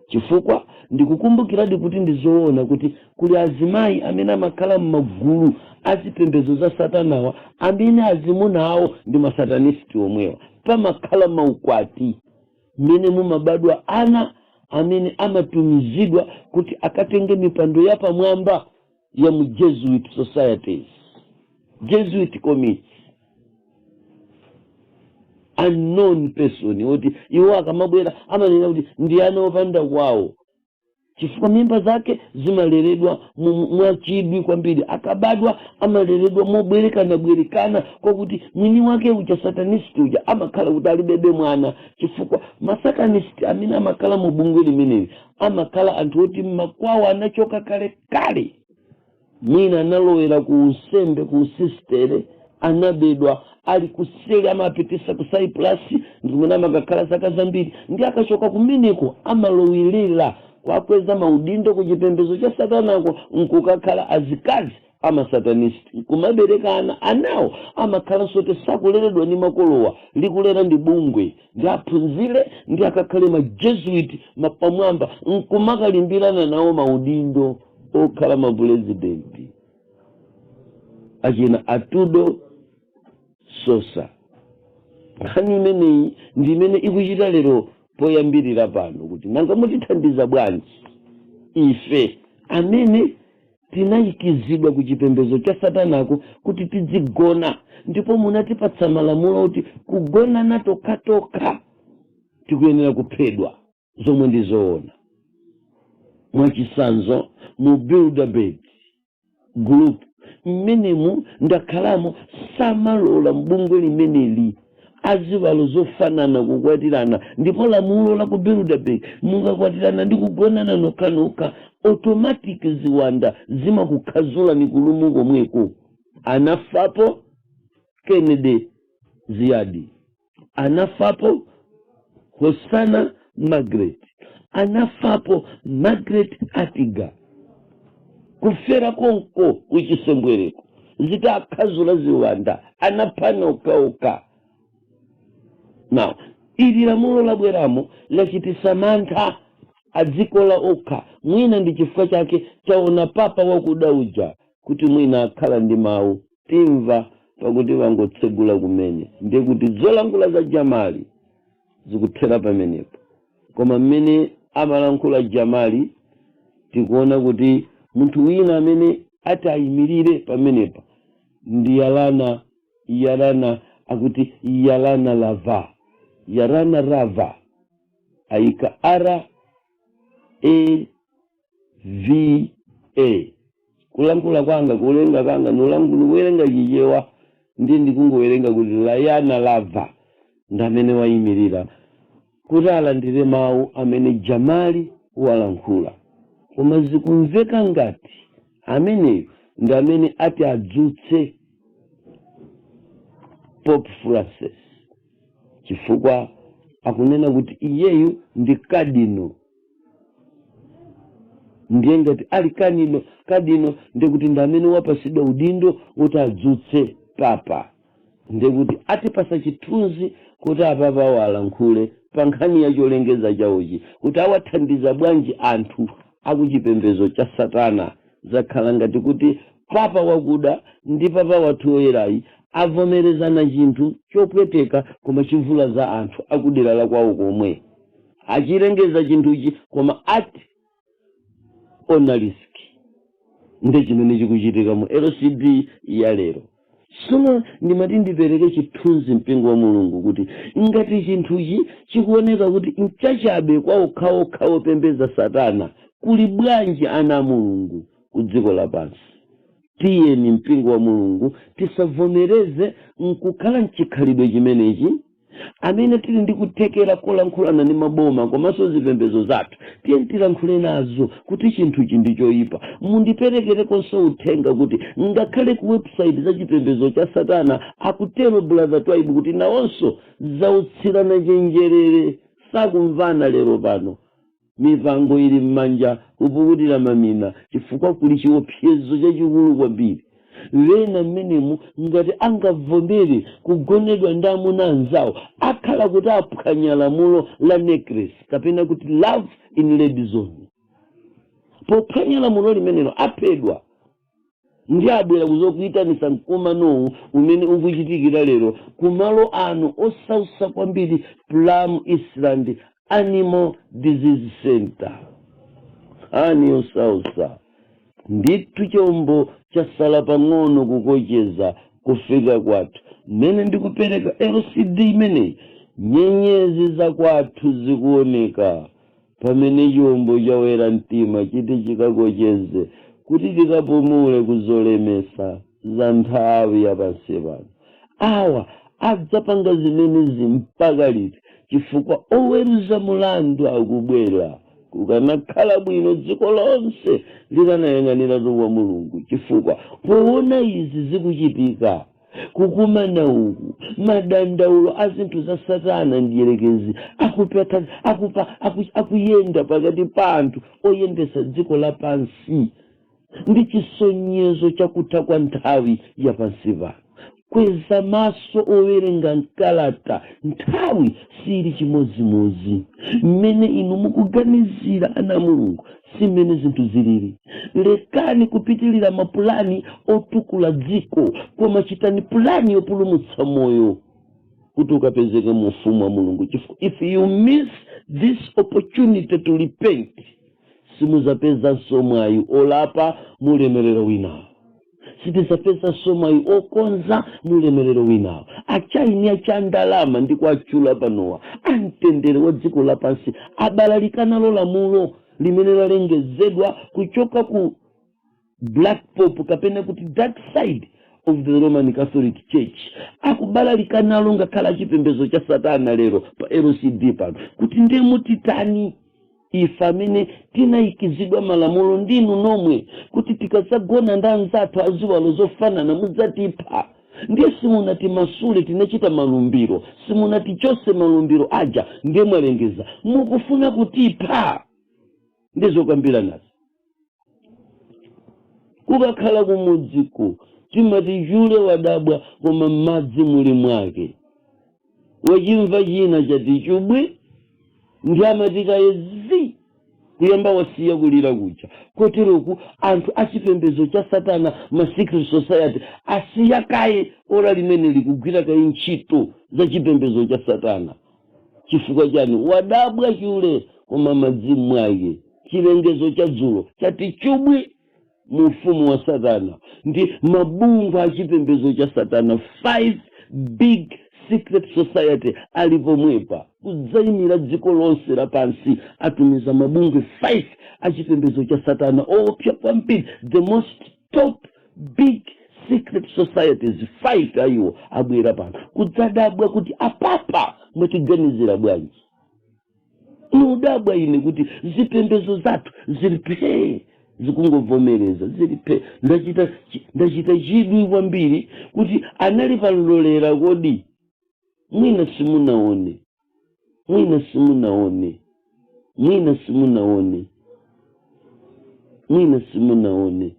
chifukwa ndikukumbukiradi kuti ndizoona kuti kuli azimayi amene amakhala m'magulu azipembedzo za satanawa amene azimuna awo ndi masatanisti omwewa. Pamakhala maukwati mmene mumabadwa ana amene amatumizidwa kuti akatenge mipando yapamwamba ya mu Jesuit societies, Jesuit committees, unknown person, woti iwo akamabwera amanena kuti ndi ana opanda kwawo, chifukwa mimba zake zimaleredwa mwachidwi kwambiri. Akabadwa amaleredwa mobwerekana bwerekana, kwakuti mwini wake uja, satanist uja, amakhala kuti alibebe mwana, chifukwa masatanist amene amakhala mu bungwe limeneli amakhala anthu oti makwawo anachoka kale kale, mwina analowera ku unsembe, ku usistere, anabedwa. Ali kuseli amapitisa ku Cyprus, ndikumene amakakhala zaka zambiri, ndi akachoka kumeneko amalowelera kwakweza maudindo ku chipembedzo cha satanako, nkukakhala azikazi amasatanist, nkumaberekana anawo. Amakhalanso kuti sakuleredwa ndi makolowa, likulera ndi bungwe, ndi aphunzire ndi akakhale ma Jesuit mapamwamba, nkumakalimbirana nawo maudindo okhala mapurezidenti, achina Arturo Sosa. Nkhani imeneyi ndi imene ikuchita lero poyambirira pano, kuti nanga mutithandiza bwanji ife amene tinayikizidwa ku chipembedzo cha satanako kuti tidzigona, ndipo munatipatsa malamulo kuti kugonana tokhatokha tikuyenera kuphedwa, zomwe ndi zoona. Mwachisanzo, mu Bilderberg Group mmenemu ndakhalamo, samalola mbungwe limeneli azivalo zofanana kukwatirana. Ndipo lamulo la ku Bilderberg, mukakwatirana ndi kugonana nokhanokha, automatic ziwanda zimakukhazulani kulumu komweko. Anafapo Kennedy Ziyadi, anafapo Hosana Margaret, anafapo Margaret Atiga, kufera konko kuchisembwereko, zitakhazula ziwanda, anaphana okhaokha. Now ili lamulo labweramo lachitisa mantha adzikola okha. Mwina ndi chifukwa chake taona papa wakuda uja kuti mwina akhala ndi mawu, timva, pakuti vangotsegula kumene, ndiye kuti zolankhula za Jamali zikuthera pamenepo. Koma mmene amalankhula Jamali, tikuona kuti munthu wina amene ati ayimirire pamenepa ndi Yarana. Yarana, akuti Yarana Lava, Yarana Rava, ayika Rava. Kulankhula kwanga, kuwerenga kanga, nulankhula Chichewa, ndi ndikungowerenga kuti Layana Lava ndi amene wayimirira kuti alandire mawu amene Jamali walankhula. Koma zikumveka ngati ameneyo ndi amene ati adzutse Pope Francis, chifukwa akunena kuti iyeyu ndi kadino. Ndiye ngati ali kadino, ndiye kuti ndi amene wapasidwa udindo kuti adzutse papa. Ndiye kuti atipasa chithunzi kuti apapa walankhule pa nkhani ya cholengeza chawochi, kuti awathandiza bwanji anthu akuchipembedzo cha satana. Zakhala ngati kuti papa wakuda ndi papa wathu woyerayi avomerezana chinthu chopweteka koma chivula za anthu akudera la kwawo komwe. Achilengeza chinthuchi koma at own risk. Ndi chimene chikuchitika mu LCD ya lero. Sono ndimati ndipereke chithunzi, mpingo wa Mulungu, kuti ngati chinthuchi chikuoneka kuti nchachabe kwa okhaokha opembedza satana, kuli bwanji ana a Mulungu ku dziko lapansi? Tiyeni, mpingo wa Mulungu, tisavomereze nkukhala mchikhalidwe chimenechi. Amene tili ndi kuthekera kolankhulana ndi maboma komanso zipembedzo zathu, tiye tilankhule nazo kuti chinthuchi ndi choyipa. Mundiperekerekonso uthenga kuti ngakhale ku website za chipembedzo cha satana, akutero Brother Twaibu kuti nawonso zautsirana chenjerere, sakumvana lero pano, mipango ili m'manja, kupukutira mamina, chifukwa kuli chiopsezo chachikulu kwambiri. Wena mmenemu ngati angavomere kugonedwa ndi amuna anzawo, akhala kuti aphwanya lamulo la necklace, kapena kuti love in red zone. Pophwanya lamulo limenelo aphedwa. Ndi abwera kuzokuyitanisa mkumanowu umene ukuchitikira lero kumalo ano osausa kwambiri, Plum Island Animal Disease Center. Nkhani yosausa ndithu. Chombo chasala pang'ono kukocheza kufika kwathu. Mmene ndikupereka LCD imeneyi, nyenyezi za kwathu zikuoneka pamene chombo chawera mtima chiti chikakocheze kuti tikapumule kuzolemesa za nthawi yapansi pano. Awa adzapanga zimenezi mpaka liti? Chifukwa oweruza mulandu akubwera. Kukanakhala bwino dziko lonse likanayang'aniratu kwa Mulungu, chifukwa poona izi zikuchitika, Kukumana uku, madandaulo a zinthu za Satana ndiyerekezi akupata akupa akuyenda pakati pa anthu oyendesa dziko lapansi ndi chisonyezo chakutha kwa nthawi yapansi pano. Kweza maso owerenga mkalata, nthawi sili chimodzimodzi mmene inu mukuganizira. Ana Mulungu, si mmene zinthu zilili. Lekani kupitilira mapulani otukula dziko, koma chitani pulani yopulumutsa moyo kuti ukapezeke mu ufumu wa Mulungu, chifukwa if you miss this opportunity to repent, simuzapezanso mwayi olapa mulemerero winawo, sitizapezanso mwayi okonza mulemerero winawo. Achaini acha ndalama ndi kuachula panowa, amtendere wa dziko lapansi, abalalikana lamulo limene lalengezedwa kuchoka ku Black Pope, kapena kuti dark side of the Roman Catholic Church. Akubalalikana ngakhala chipembedzo cha Satana lero pa LCD pano, kuti ndiye mutitani ife amene tinayikizidwa malamulo ndinu nomwe kuti tikadzagona ndi anzathu aziwalo zofanana mudzatipha? Ndiye simunatimasule, tinachita malumbiro, simunatichose malumbiro aja, ndiye mwalengeza mukufuna kutipha. Ndizokambira nazo. Kukakhala kumudziko timati chule wadabwa koma m'madzi muli mwake, wachimva china chati chubwi ndi amati kaye zi kuyamba wasiya kulira kuja. Koteroku anthu achipembedzo cha Satana, ma secret society, asiya kaye ora limene likugwira kaye ntchito za chipembedzo cha Satana. Chifukwa chani? Wadabwa chule koma madzi mwake. Chilengezo cha dzulo chati chubwi mu ufumu wa Satana ndi mabungwe a chipembedzo cha Satana. Five big secret society ali pomwepa kudzayimira dziko lonse lapansi. Atumiza mabungwe 5 a chipembedzo cha Satana oopsa kwambiri, the most top big secret societies 5 ayiwo abwera pano kudzadabwa kuti apapa mwatiganizira bwanji. Nudabwa ine kuti zipembedzo zathu zili phe, zikungovomereza, zili phe. Ndachita chidwi kwambiri kuti anali palolera. Kodi mwina simunaone? Mwina simunaone, mwina simunaone, mwina simunaone.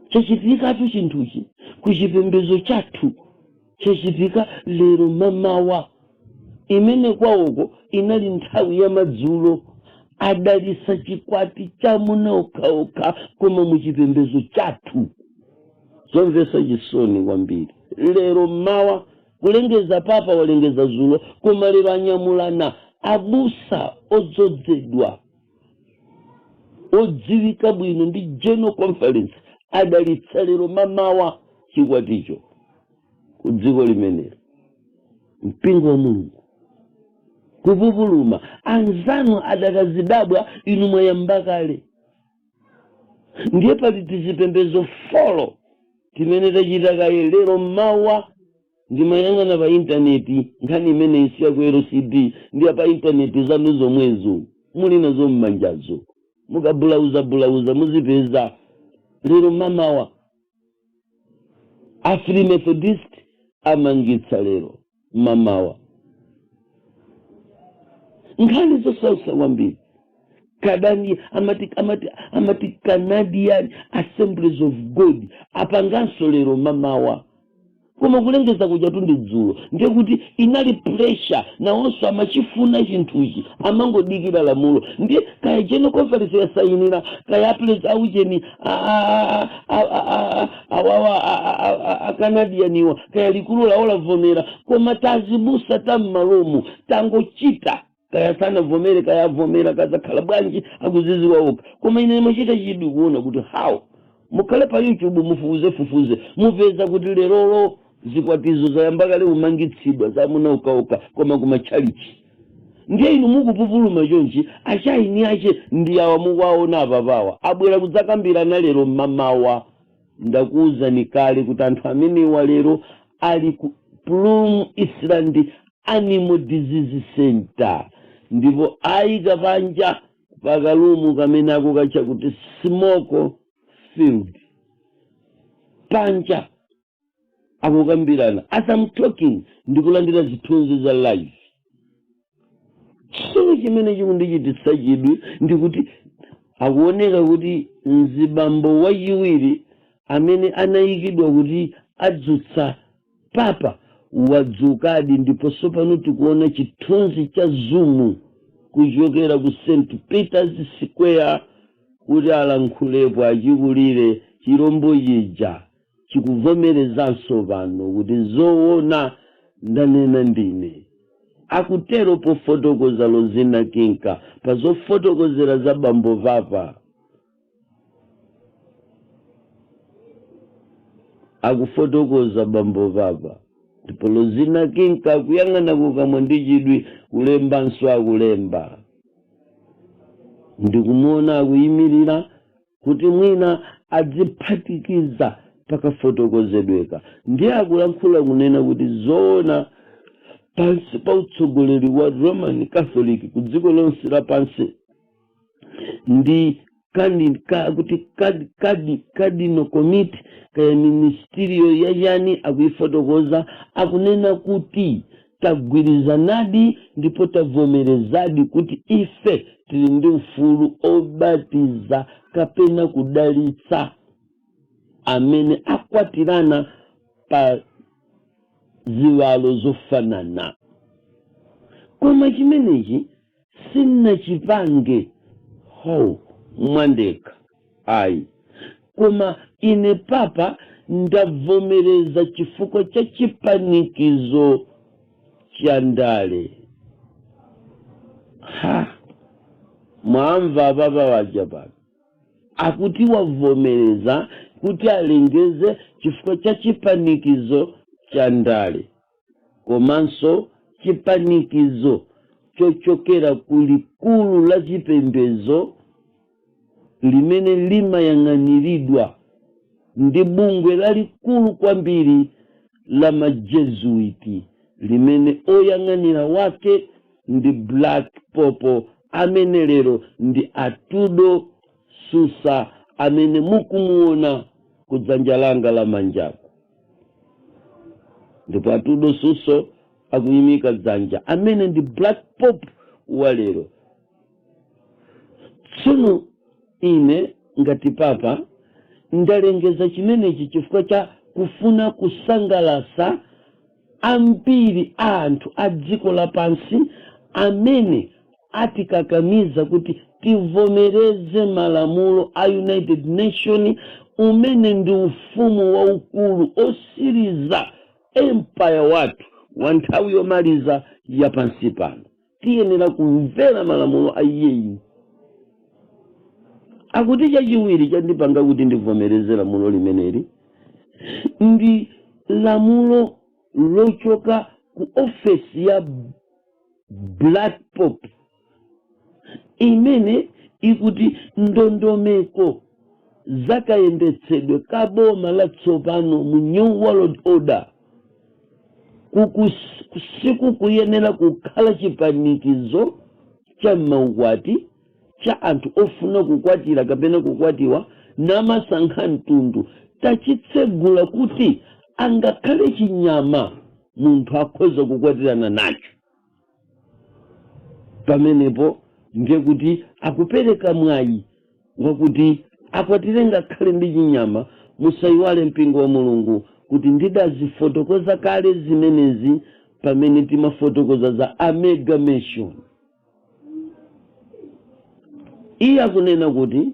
Chachitikatu chinthuchi kuchipembedzo chathu, chachitika lero mamawa imene kwawoko inali nthawi ya madzulo. Adalisa chikwati chamuna okhaokha, koma muchipembedzo chathu. Zomvetsa chisoni kwambiri. Lero mmawa kulengeza, papa walengeza zulo, koma lero anyamulana abusa odzozedwa odziwika bwino ndi General Conference, adalitsa lero mamawa chikwaticho ku dziko limenelo. Mpingo wa Mulungu kupupuluma, anzanu adakazidabwa, inu mwayamba kale. Ndiye pali tizipembezo four timene tachita kaye lero mmawa. Ndimayang'ana pa intaneti nkhani imene isiya ku LCD, ndiya pa intaneti zanu zomwezo muli nazo mmanjazo, mukabulauza bulauza muzipeza. Lero mamawa a Free Methodist amangitsa lero mamawa. Nkhani zosausa kwambiri. Kadani amati Canadian Assemblies of God apanganso lero mamawa, koma kulengeza kuja tundi dzulo. Ndiye kuti inali pressure, nawonso amachifuna chinthuchi, amangodikira lamulo. Ndiye kaya General Conference yasayinira, kaya apres aucheni awawa akanadianiwa, kaya likulu lawo lavomera, koma tazibusa tam'malomu tangochita. Kaya sanavomere, kaya avomera, kazakhala bwanji, akuziziwa okha. Koma ine machita chidwi kuona kuti how. Mukhale pa YouTube, mufufuze fufuze, mupeza kuti lerolo zikwatizo zayamba kale kumangitsidwa zamuna okhaokha, koma kumatchalichi. Ndiye inu mukupupuluma chonchi, achaini ache ndi awa mukuwaona apapawa, abwera kudzakambirana lero mmamawa. Ndakuwuzani kale kuti anthu amenewa lero ali ku Plum Island Animal Disease Center, ndipo ayika panja pakalumu kamene akukatcha kuti smoke field panja. Akukambirana. As I'm talking, ndikulandira zithunzi za live. Tsono chimene chikundichititsa chidwi ndikuti akuoneka kuti mzibambo wachiwiri amene anayikidwa kuti adzutsa papa wadzukadi, ndiponso pano tikuona chithunzi cha Zoom kuchokera ku St Peter's Square kuti alankhulepo achikulire. Chirombo chija chikuvomerezanso pano kuti zoona, ndanena ndine. Akutero pofotokoza Lozina Kinka pa zofotokozera za bambo papa. Akufotokoza bambo papa, ndipo Lozina Kinka akuyang'ana kukamwa ndi chidwi, kulembanso akulemba. Ndikumuona akuyimirira kuti mwina adziphatikiza pakafotokozedweka, ndiye akulankhula kunena kuti zoona, pansi pa utsogoleri wa Roman Catholic ku dziko lonse lapansi ndi kuti cardinal committee, kaya ministerial yachani, akuifotokoza, akunena kuti tagwirizanadi ndipo tavomerezadi kuti ife tili ndi ufulu obatiza kapena kudalitsa amene akwatirana pa ziwalo zofanana, koma chimenechi sinachipange ho mwandekha ayi, koma ine papa ndavomereza chifukwa cha chipanikizo cha ndale. Ha, mwamva papa waja pano akuti wavomereza kuti alengeze chifukwa cha chipanikizo cha ndale komanso chipanikizo chochokera ku likulu la chipembedzo limene limayang'aniridwa ndi bungwe lalikulu kwambiri la Majesuiti, limene oyang'anira wake ndi Black Pope, amene lero ndi Arturo Susa, amene mukumuona kudzanja langa la manjako. Ndipo Arturo Susa akuyimika dzanja, amene ndi Black Pope wa lero. Tsono ine ngati papa ndalengeza chimenechi chifukwa cha kufuna kusangalasa ambiri a anthu a dziko lapansi amene atikakamiza kuti tivomereze malamulo a United Nation, umene ndi ufumu waukulu osiriza, empire wathu wa nthawi yomaliza ya pansi pano. Tiyenera kumvera malamulo a iyeyu. Akuti chachiwiri chandipanga kuti ndivomereze lamulo limeneli ndi lamulo lochoka ku ofesi ya Black Pope, imene ikuti ndondomeko zakayendetsedwe ka boma latsopano mu New World Order sikukuyenera kukhala chipanikizo cha maukwati cha anthu ofuna kukwatira kapena kukwatiwa namasankha mtundu. Tachitsegula kuti angakhale chinyama munthu akhoza kukwatirana nacho. Pamenepo ndiye kuti akupereka mwayi wakuti akwatire ngakhale ndi chinyama. Musayiwale, mpingo wa Mulungu, kuti ndidazifotokoza kale zimenezi pamene timafotokoza za amalgamation. Iye akunena kuti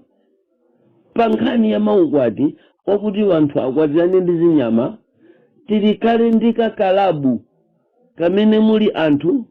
pa nkhani ya maukwati wakuti anthu akwatirane ndi zinyama, tili kale ndi kakalabu kamene muli anthu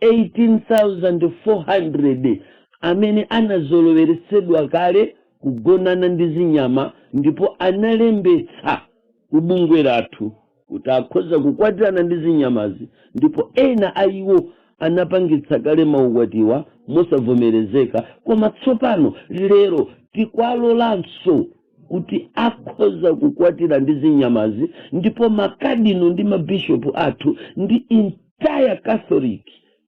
18,400 amene anazoloweretsedwa kale kugonana ndi zinyama, ndipo analembetsa ku bungwe lathu kuti akhoza kukwatirana ndi zinyamazi, ndipo ena a iwo anapangitsa kale maukwatiwa mosavomerezeka. Koma tsopano lero tikwalolanso kuti akhoza kukwatira ndi zinyamazi, ndipo makadino ndi mabishopu athu ndi entire Catholic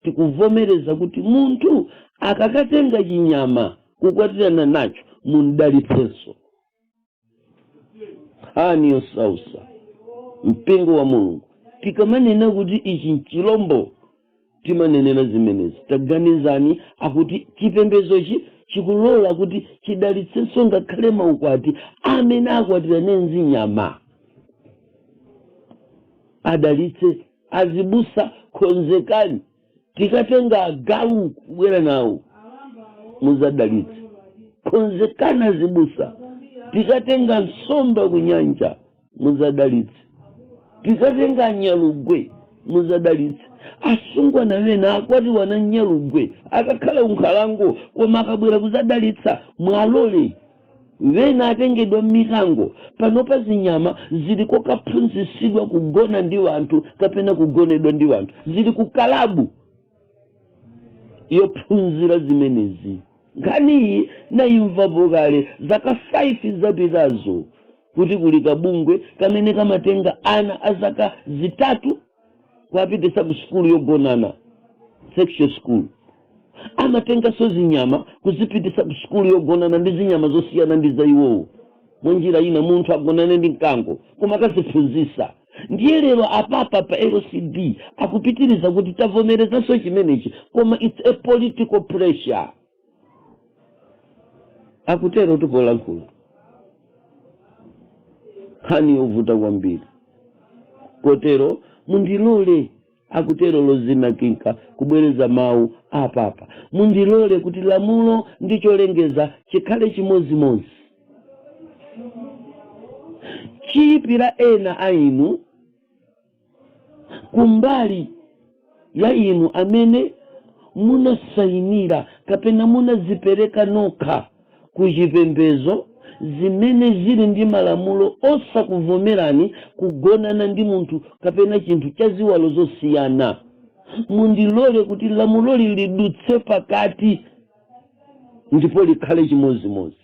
tikuvomereza kuti munthu akakatenga chinyama kukwatirana nacho, mundalitsenso. Nkhani yosausa. Mpingo wa Mulungu, tikamanena kuti ichi nchilombo, timanenera zimenezi. Taganizani, akuti chipembezochi chikulola kuti chidalitsenso ngakhale maukwati amene akwatira nenzinyama, adalitse. Azibusa, konzekani, tikatenga agalu kubwera nawo, muzadalitse. Konzekani azibusa, tikatenga nsomba kunyanja, muzadalitse. Tikatenga nyalugwe, muzadalitse. Asungwana wena akwatiwa na nyalugwe, akakhala unkhalango, koma akabwera kuzadalitsa, mwalole. Wena atengedwa m'mikango. Panopa zinyama zili kokaphunzitsidwa kugona ndi wanthu kapena kugonedwa ndi wanthu, zili ku kalabu yophunzira zimenezi. Nkhaniyi nayimvapo kale zaka 5 zapitazo, kuti kuli kabungwe kamene kamatenga ana a zaka 3 kuwapitisa ku sukulu yogonana, sexual school. Amatenganso zinyama kuzipitisa ku sukulu yogonana ndi zinyama zosiyana ndi za iwowo. Mwanjira ina, munthu agonane ndi mkango, koma akaziphunzisa. Ndiye lero apapa pa LCD akupitiriza kuti tavomerezanso chimenechi, koma it's a political pressure, akutero tipolankhula. Nkhani yovuta kwambiri. Kotero mundilole, akutero Rosina Kinka, kubwereza mawu apapa, mundilole kuti lamulo ndi cholengeza chikhale chimodzimodzi. Chiyipira ena a inu, kumbali ya inu amene munasayinira kapena munazipereka nokha ku chipembezo zimene zili ndi malamulo osakuvomerani kugonana ndi munthu kapena chinthu cha ziwalo zosiyana, mundilole kuti lamuloli lidutse pakati ndipo likhale chimodzimodzi.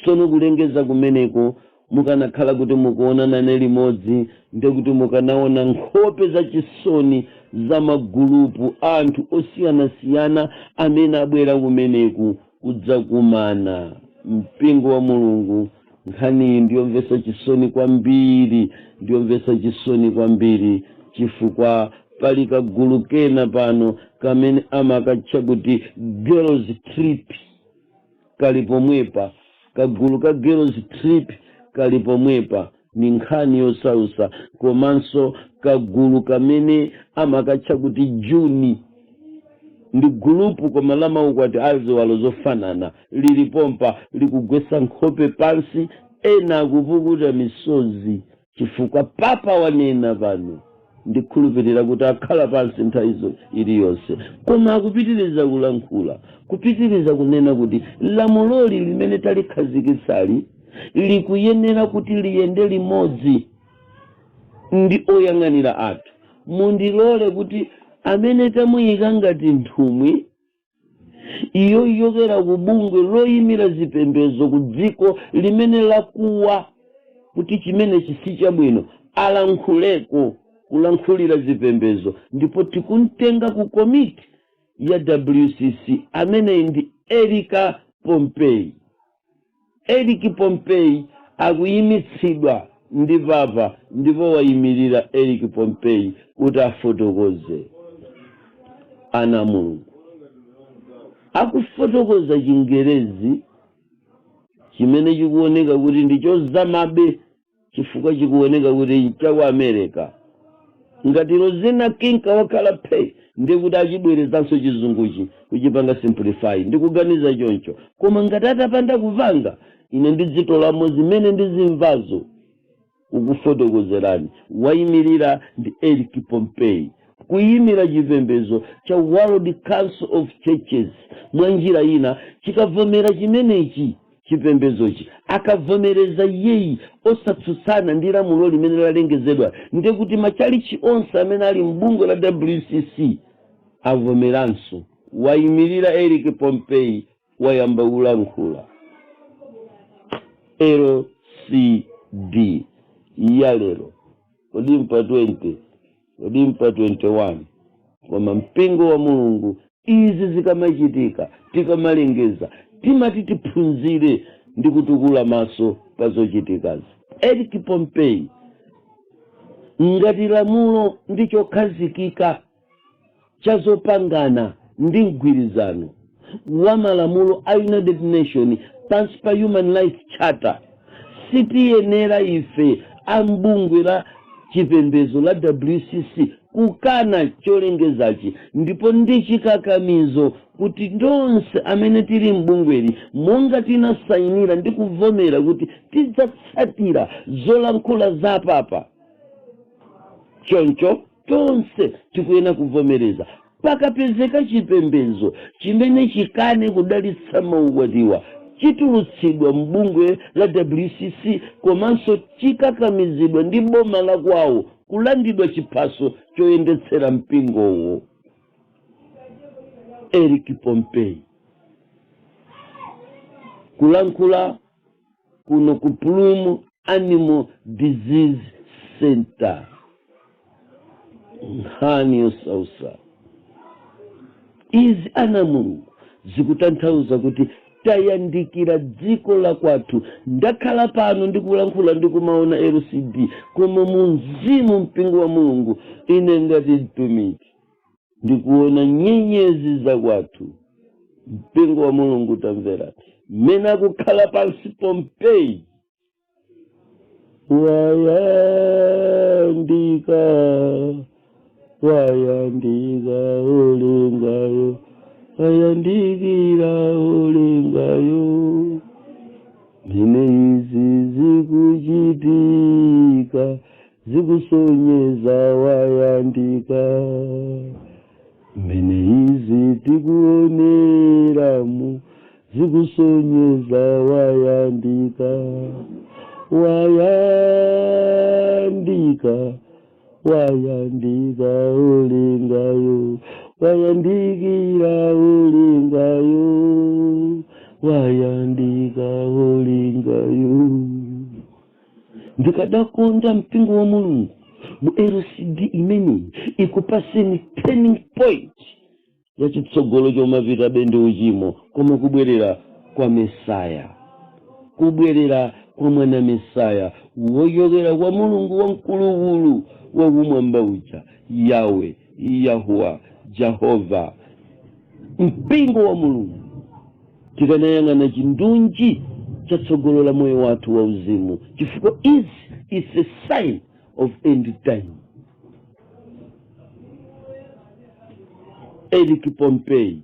Tsono kulengeza kumeneko, mukanakhala kuti mukuonana ne limodzi, ndekuti mukanaona nkhope zachisoni za magulupu anthu osiyanasiyana amene abwera kumeneku kudzakumana. Mpingo wa Mulungu, nkhaniyi ndiyomvetsa chisoni kwambiri, ndiyomvetsa chisoni kwambiri, chifukwa pali kagulu kena pano kamene amakatcha kuti Girls Trip kali pomwepa. Kagulu ka Girls Trip kali pomwepa, ni nkhani yosausa. Komanso kagulu kamene amakatcha kuti Juni, ndi gulupu koma la maukwati aziwalo zofanana, lili pompa likugwesa nkhope pansi, ena akupukuta misozi, chifukwa papa wanena pano. Ndikhulupirira kuti akhala pansi nthawi iliyonse, koma akupitiriza kulankhula, kupitiriza kunena kuti lamuloli limene talikhazikitsali likuyenera kuti liyende limodzi ndi oyang'anira athu. Mundilole kuti amene tamuyika ngati nthumwi iyo ichokera ku bungwe loyimira zipembedzo ku dziko limene lakuwa kuti chimenechi si chabwino, alankhuleko kulankhulira zipembedzo. Ndipo tikumtenga ku komiti ya WCC. Ameneyi ndi Erika Pompei. Eric Pompei akuyimitsidwa ndi papa, ndipo wayimirira Eric Pompei kuti afotokoze. Ana a Mulungu, akufotokoza Chingerezi chimene chikuoneka kuti ndi chozamabe, chifukwa chikuoneka kuti nchaku America. Ngati Rosina Kinka wakhala phe, ndiye kuti achibwerezanso chizunguchi kuchipanga simplify, ndikuganiza choncho. Koma ngati atapanda kupanga, ine ndidzitolamo zimene ndizimvazo kukufotokozerani. Wayimirira ndi Eric Pompei, kuyimira chipembedzo cha World Council of Churches. Mwa njira ina, chikavomera chimenechi chipembedzochi, akavomereza iyeyi osatsutsana ndi lamulo limene lalengezedwa, ndiye kuti machalichi onse amene ali m'bungwe la WCC avomeranso. Wayimirira Eric Pompei, wayamba kulankhula. LCD ya lero, kodi mpa 20, kodi mpa 21? Koma mpingo wa Mulungu, izi zikamachitika, tikamalengeza, timati tiphunzire ndi kutukula maso pa zochitikazi. Eric Pompei Ngati lamulo ndi chokhazikika cha zopangana ndi mgwirizano wa malamulo a United Nation pansi pa Human Rights Charter, sitiyenera ife a mbungwe la chipembedzo la WCC kukana cholengezachi, ndipo ndi chikakamizo kuti tonse amene tili mbungweli, monga tinasayinira ndi kuvomera kuti tidzatsatira zolankhula za papa, choncho tonse tikuyenera kuvomereza. Pakapezeka chipembedzo chimene chikane kudalitsa maukwatiwa, chitulutsidwa mbungwe la WCC, komanso chikakamizidwa ndi boma la kwawo kulandidwa chiphaso choyendetsera mpingowo. Eric Pompey kulankhula kuno ku Plum Animal Disease Center. Nkhani yosausa izi, ana Mulungu, zikutanthauza kuti tayandikira dziko la kwathu. Ndakhala pano ndikulankhula, ndikumaona LCD, koma mu mzimu, mpingo wa Mulungu, ine ngati mtumiki ndikuona nyenyezi za kwathu. Mpingo wa Mulungu, tamvera mmene akukhala pansi Pompeyi. Wayandika, wayandika olengayo, wayandikira olengayo. Mene izi zikuchitika zikusonyeza wayandika. Mene izi tikuoneramu zikusonyeza wayandika, wayandika, wayandika olengayo, wayandikira olengayo, wayandika olengayo. Ndikadakonda, mpingo wa Mulungu, mu LCD imeneyi ikupaseni turning point yachitsogolo chomapitabe ndi uchimo, koma kubwerera kwa Mesaya, kubwerera kwa mwana Mesaya wochokera kwa Mulungu wamkulukulu wakumwamba uja, Yawe, Yahuwa, Jehova. Mpingo wa Mulungu, tikanayang'ana chindunji chatsogolo la moyo wathu wauzimu, chifukwa izi is a sign of end time. Eric Pompey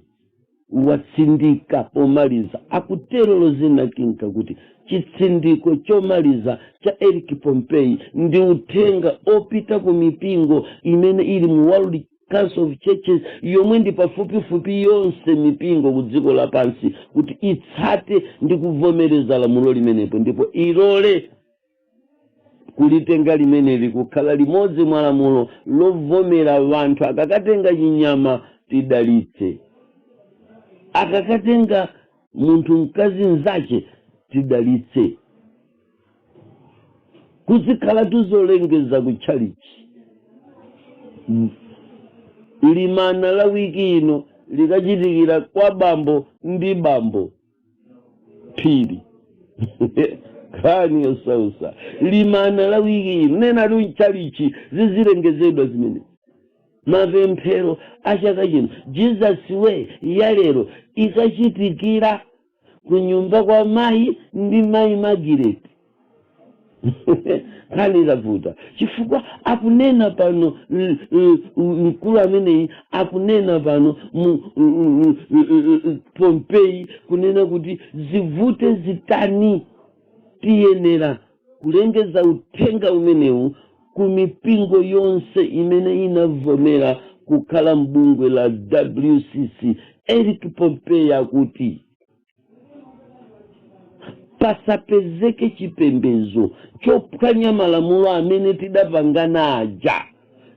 watsindika pomaliza, akutero Lozina Kinka kuti chitsindiko chomaliza cha Eric Pompey ndi uthenga opita ku mipingo imene ili mu World Council of Churches, yomwe ndi pafupifupi yonse mipingo ku dziko lapansi, kuti itsate ndi kuvomereza lamulo limenepo ndipo ilole kulitenga limeneli kukhala limodzi mwa lamulo lovomera wanthu akakatenga chinyama tidalitse, akakatenga munthu mkazi mzache tidalitse, kuzikhala tuzolengeza kutchalichi. Limana la wiki ino likachitikira kwa bambo ndi bambo Phiri. Nkhani yosausa. Limana la wiki ino, nena ali mchalichi zizilengezedwa zimene mapemphero a chaka chino, Jesus Way ya lero ikachitikira ku nyumba kwa mayi ndi mayi Margaret. Nkhani ikavuta, chifukwa akunena pano mkulu ameneyi akunena pano mu Pompeyi kunena kuti zivute zitani, tiyenera kulengeza uthenga umenewu ku mipingo yonse imene inavomera kukhala mbungwe la WCC. Eric Pompey akuti pasapezeke chipembedzo chophwanya malamulo amene tidapangana aja.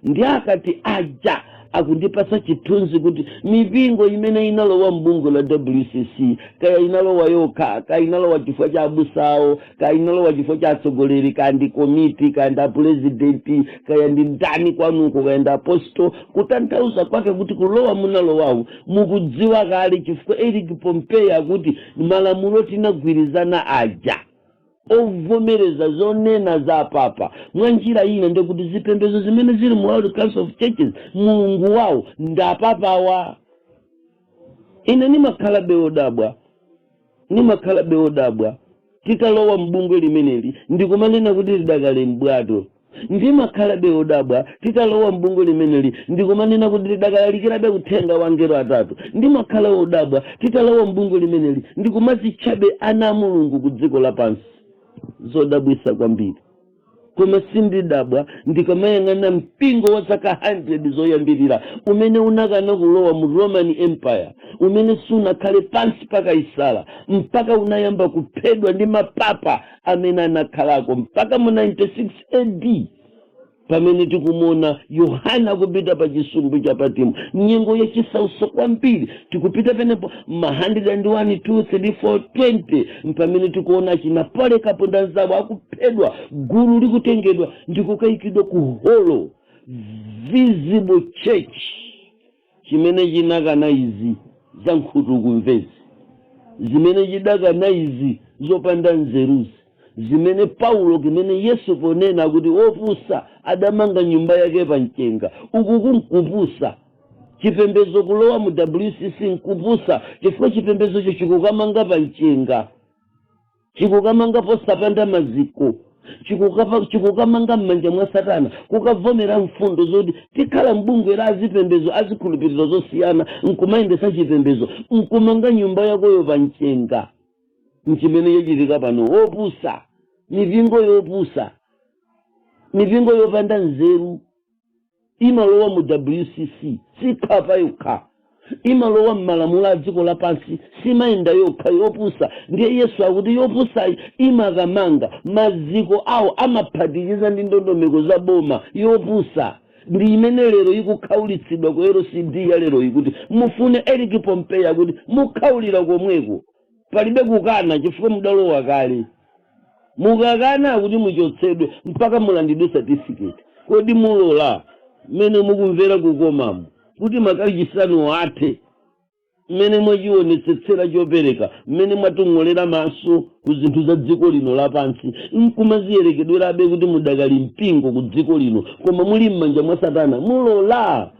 Ndi akati aja, akundipasa chithunzi kuti mipingo imene inalowa mbungwe la WCC, kaya inalowa yokha, kaya inalowa chifukwa cha abusawo, kaya inalowa chifukwa cha atsogoleri, kaya ndi komiti, kaya ndi apurezidenti, kaya ndi ndani kwanuko, kaya ndi aposto, kutanthauza kwake kuti kulowa munalowawo mukudziwa kale, chifukwa Eric Pompey akuti malamulo tinagwirizana aja. Ovomereza zonena za papa mwa njira ina, ndikuti zipembedzo zimene zili mu World Council of Churches, mulungu wawo ndi apapawa. Ine nimakhala beodabwa, nimakhala beodabwa titalowa mbungwe limeneli ndikumanena kuti lidakale mbwato. Ndimakhala beodabwa titalowa mbungwe limeneli ndikumanena kuti lidakalalikirabe uthenga wa angelo atatu. Ndimakhala odabwa titalowa mbungwe limeneli ndikumazitchabe ana a Mulungu ku dziko lapansi. Zodabwisa kwambiri. Koma sindidabwa ndikamayang'ana mpingo wa zaka 100 zoyambirira umene unakana kulowa mu Roman Empire, umene sunakhale pansi pa Kaisala, mpaka unayamba kuphedwa ndi mapapa amene anakhalako mpaka mu 96 AD, pamene tikumuona Yohana kupita pa chisumbu cha Patimo, nyengo yachisauso kwambiri. Tikupita penepo ma 101, 2, 3, 4, 20, pamene tikuona china Polycarp ndi anzawo akuphedwa, gulu likutengedwa ndikukayikidwa ku holo. Visible Church chimene chinakana izi za nkhutukumvezi, zimene chidakana izi zopanda nzeruzi, zimene Paulo, kimene Yesu ponena kuti opusa adamanga nyumba yake pa mchenga. Uku kunkupusa. Chipembedzo kulowa mu WCC nkupusa, chifukwa chipembedzocho chikukamanga pa mchenga, chikukamanga posapanda maziko, chikukamanga m'manja mwa Satana, kukavomera mfundo zoti tikhala mbungwe la azipembedzo, azikhulupiriro zosiyana, nkumayendesa chipembedzo, nkumanga nyumba yakoyo pa mchenga. Nchimene chachitika pano. Opusa, mipingo yopusa, mipingo yopanda nzeru imalowa mu WCC, sikhapa yokha, imalowa m'malamulo a dziko lapansi, simayenda yokha, yopusa. Ndiye Yesu akuti yopusayi imakamanga maziko awo, amaphatikiza ndi ndondomeko za boma. Yopusa ndi imene lero ikukhaulitsidwa ku LCD ya lero, ikuti mufune Eric Pompeo kuti mukhaulira komweko, palibe kukana chifukwa mudalowa kale. Mukakana kuti muchotsedwe mpaka mulandidwe certificate. Kodi mulola mmene mukumvera kukomamo kuti makachisanu athe, mmene mwachionetsetsera chopereka, mmene mwatong'olera maso ku zinthu za dziko lino lapansi, nkumaziyerekedwerabe kuti mudakali mpingo ku dziko lino, koma muli m'manja mwa Satana? Mulola?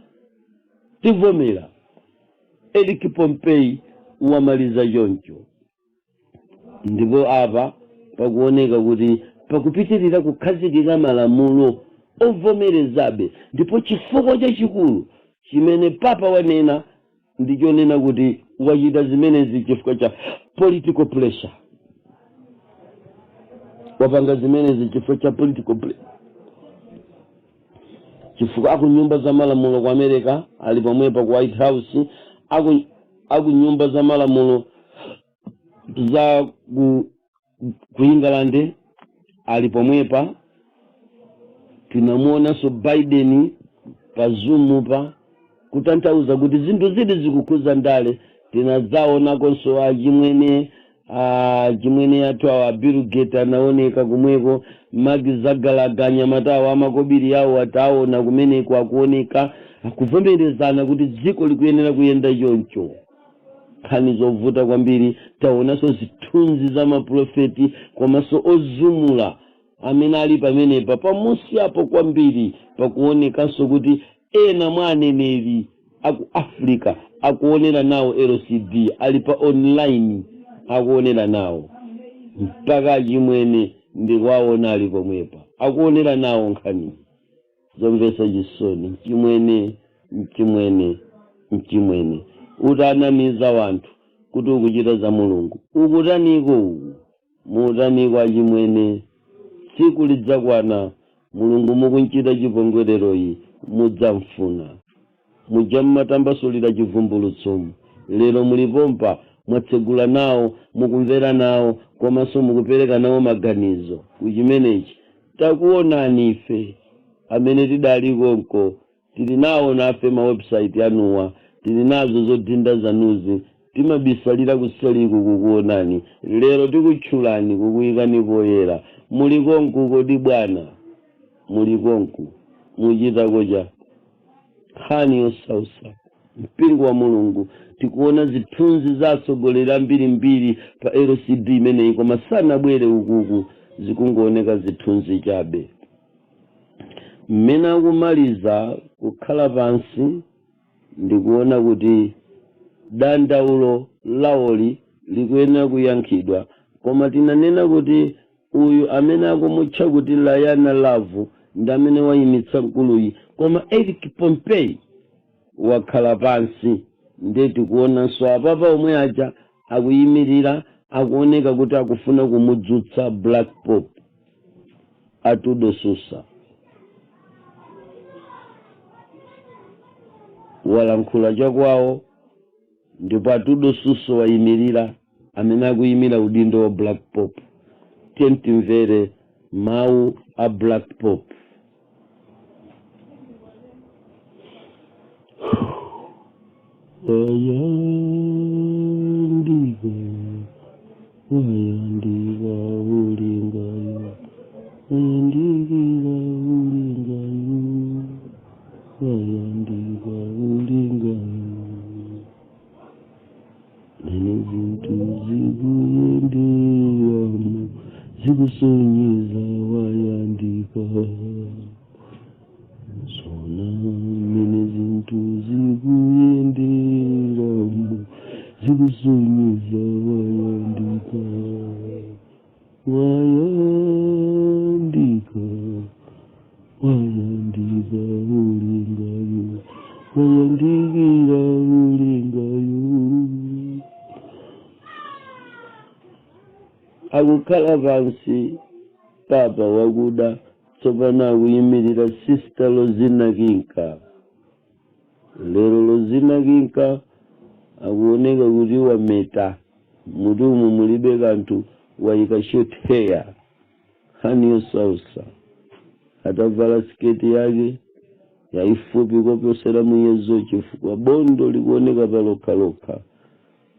Tivomera. Eric Pompei wamaliza choncho. Ndipo apa pakuoneka kuti pakupitirira kukhazikika malamulo ovomerezabe. Ndipo chifukwa chachikulu chimene papa wanena ndichonena kuti wachita zimenezi chifukwa cha political pressure. Wapanga zimenezi chifukwa cha political pressure, chifukwa aku nyumba za malamulo ku America ali pomwepa ku White House, aku nyumba za malamulo za ku England ali pomwepa. Tinamuonanso Biden pa Zoom pa, kutanthauza kuti zinthu zidi zikukhuza ndale. Tinadzaonakonso achimwene athu awa, Bill Gates, anaoneka kumweko. Mark Zuckerberg, anyamatawo amakobiri awo ataona kumeneko, akuoneka akuvomerezana kuti dziko likuyenera kuyenda choncho. Nkhani zovuta kwambiri. Taonanso zithunzi za maprofeti komanso ozumula amene ali pamenepa pamusi apo kwambiri. Pakuonekanso kuti ena mwa aneneri aku Africa akuonera nawo LCD, ali pa online akuonera nawo, mpaka achimwene ndikuwaona ali pomwepa akuonera nawo nkhani. Zomvetsa chisoni. Mchimwene, mchimwene, mchimwene, utanamiza wanthu kuti ukuchita za Mulungu, ukutaniko uku? Mutaniko achimwene? Tsiku lidzakwana Mulungu mukunchita chipongwereroyi mudzamfuna. Muja mmatambasulira chivumbulutsomu, lero mulipompa, mwatsegula nawo, mukumvera nawo, komanso mukupereka nawo maganizo kuchimenechi. Takuonani ife amene tidali konko, tili nawo nafe ma website anuwa, tili nazo zodinda zanuzi, timabisalira kuseliku kukuonani. Lero tikutchulani, kukuyikani poyera. Muli konku kodi bwana? Muli konku, muchitako cha nkhani yosausa. Mpingo wa Mulungu, tikuona zithunzi za atsogoleri ambirimbiri pa LCD imeneyi, koma sanabwere ukuku, zikungooneka zithunzi chabe. Mmene akumaliza kukhala pansi ndikuona kuti dandaulo lawoli likuyenera kuyankhidwa, koma tinanena kuti uyu amene akumutcha kuti Layana Love ndi amene wayimitsa mkuluyi, koma Eric Pompey wakhala pansi. Ndiye tikuonanso apapa omwe aja akuyimirira, akuoneka kuti akufuna kumudzutsa Black Pope Atudo Susa. Walankhula chakwawo, ndipo Atudo Susa wayimirira, amene akuyimira udindo wa Black Pope. Tiye timvere mawu a Black Pope. Wayandika, wayandika ulingayo, wayandikira ulingayo, wayandika ulingayo. Mene zinthu zikuyenderamo zikusonyeza wayandika. Zona mene zinthu zikuyenderamo zikusonyeza wayandika, wayandika, wayandika ulingayo, wayandikira ulingayo. Akukhala pansi papa wakuda tsopano akuyimirira Sister Rosina Kinka. Lero Rosina Kinka akuoneka kuti wameta mutu, umu mulibe kanthu, wayika short hair, nkhani yosausa, atavala siketi yake yayifupi koposera muyezo, chifukwa bondo likuoneka palokhalokha.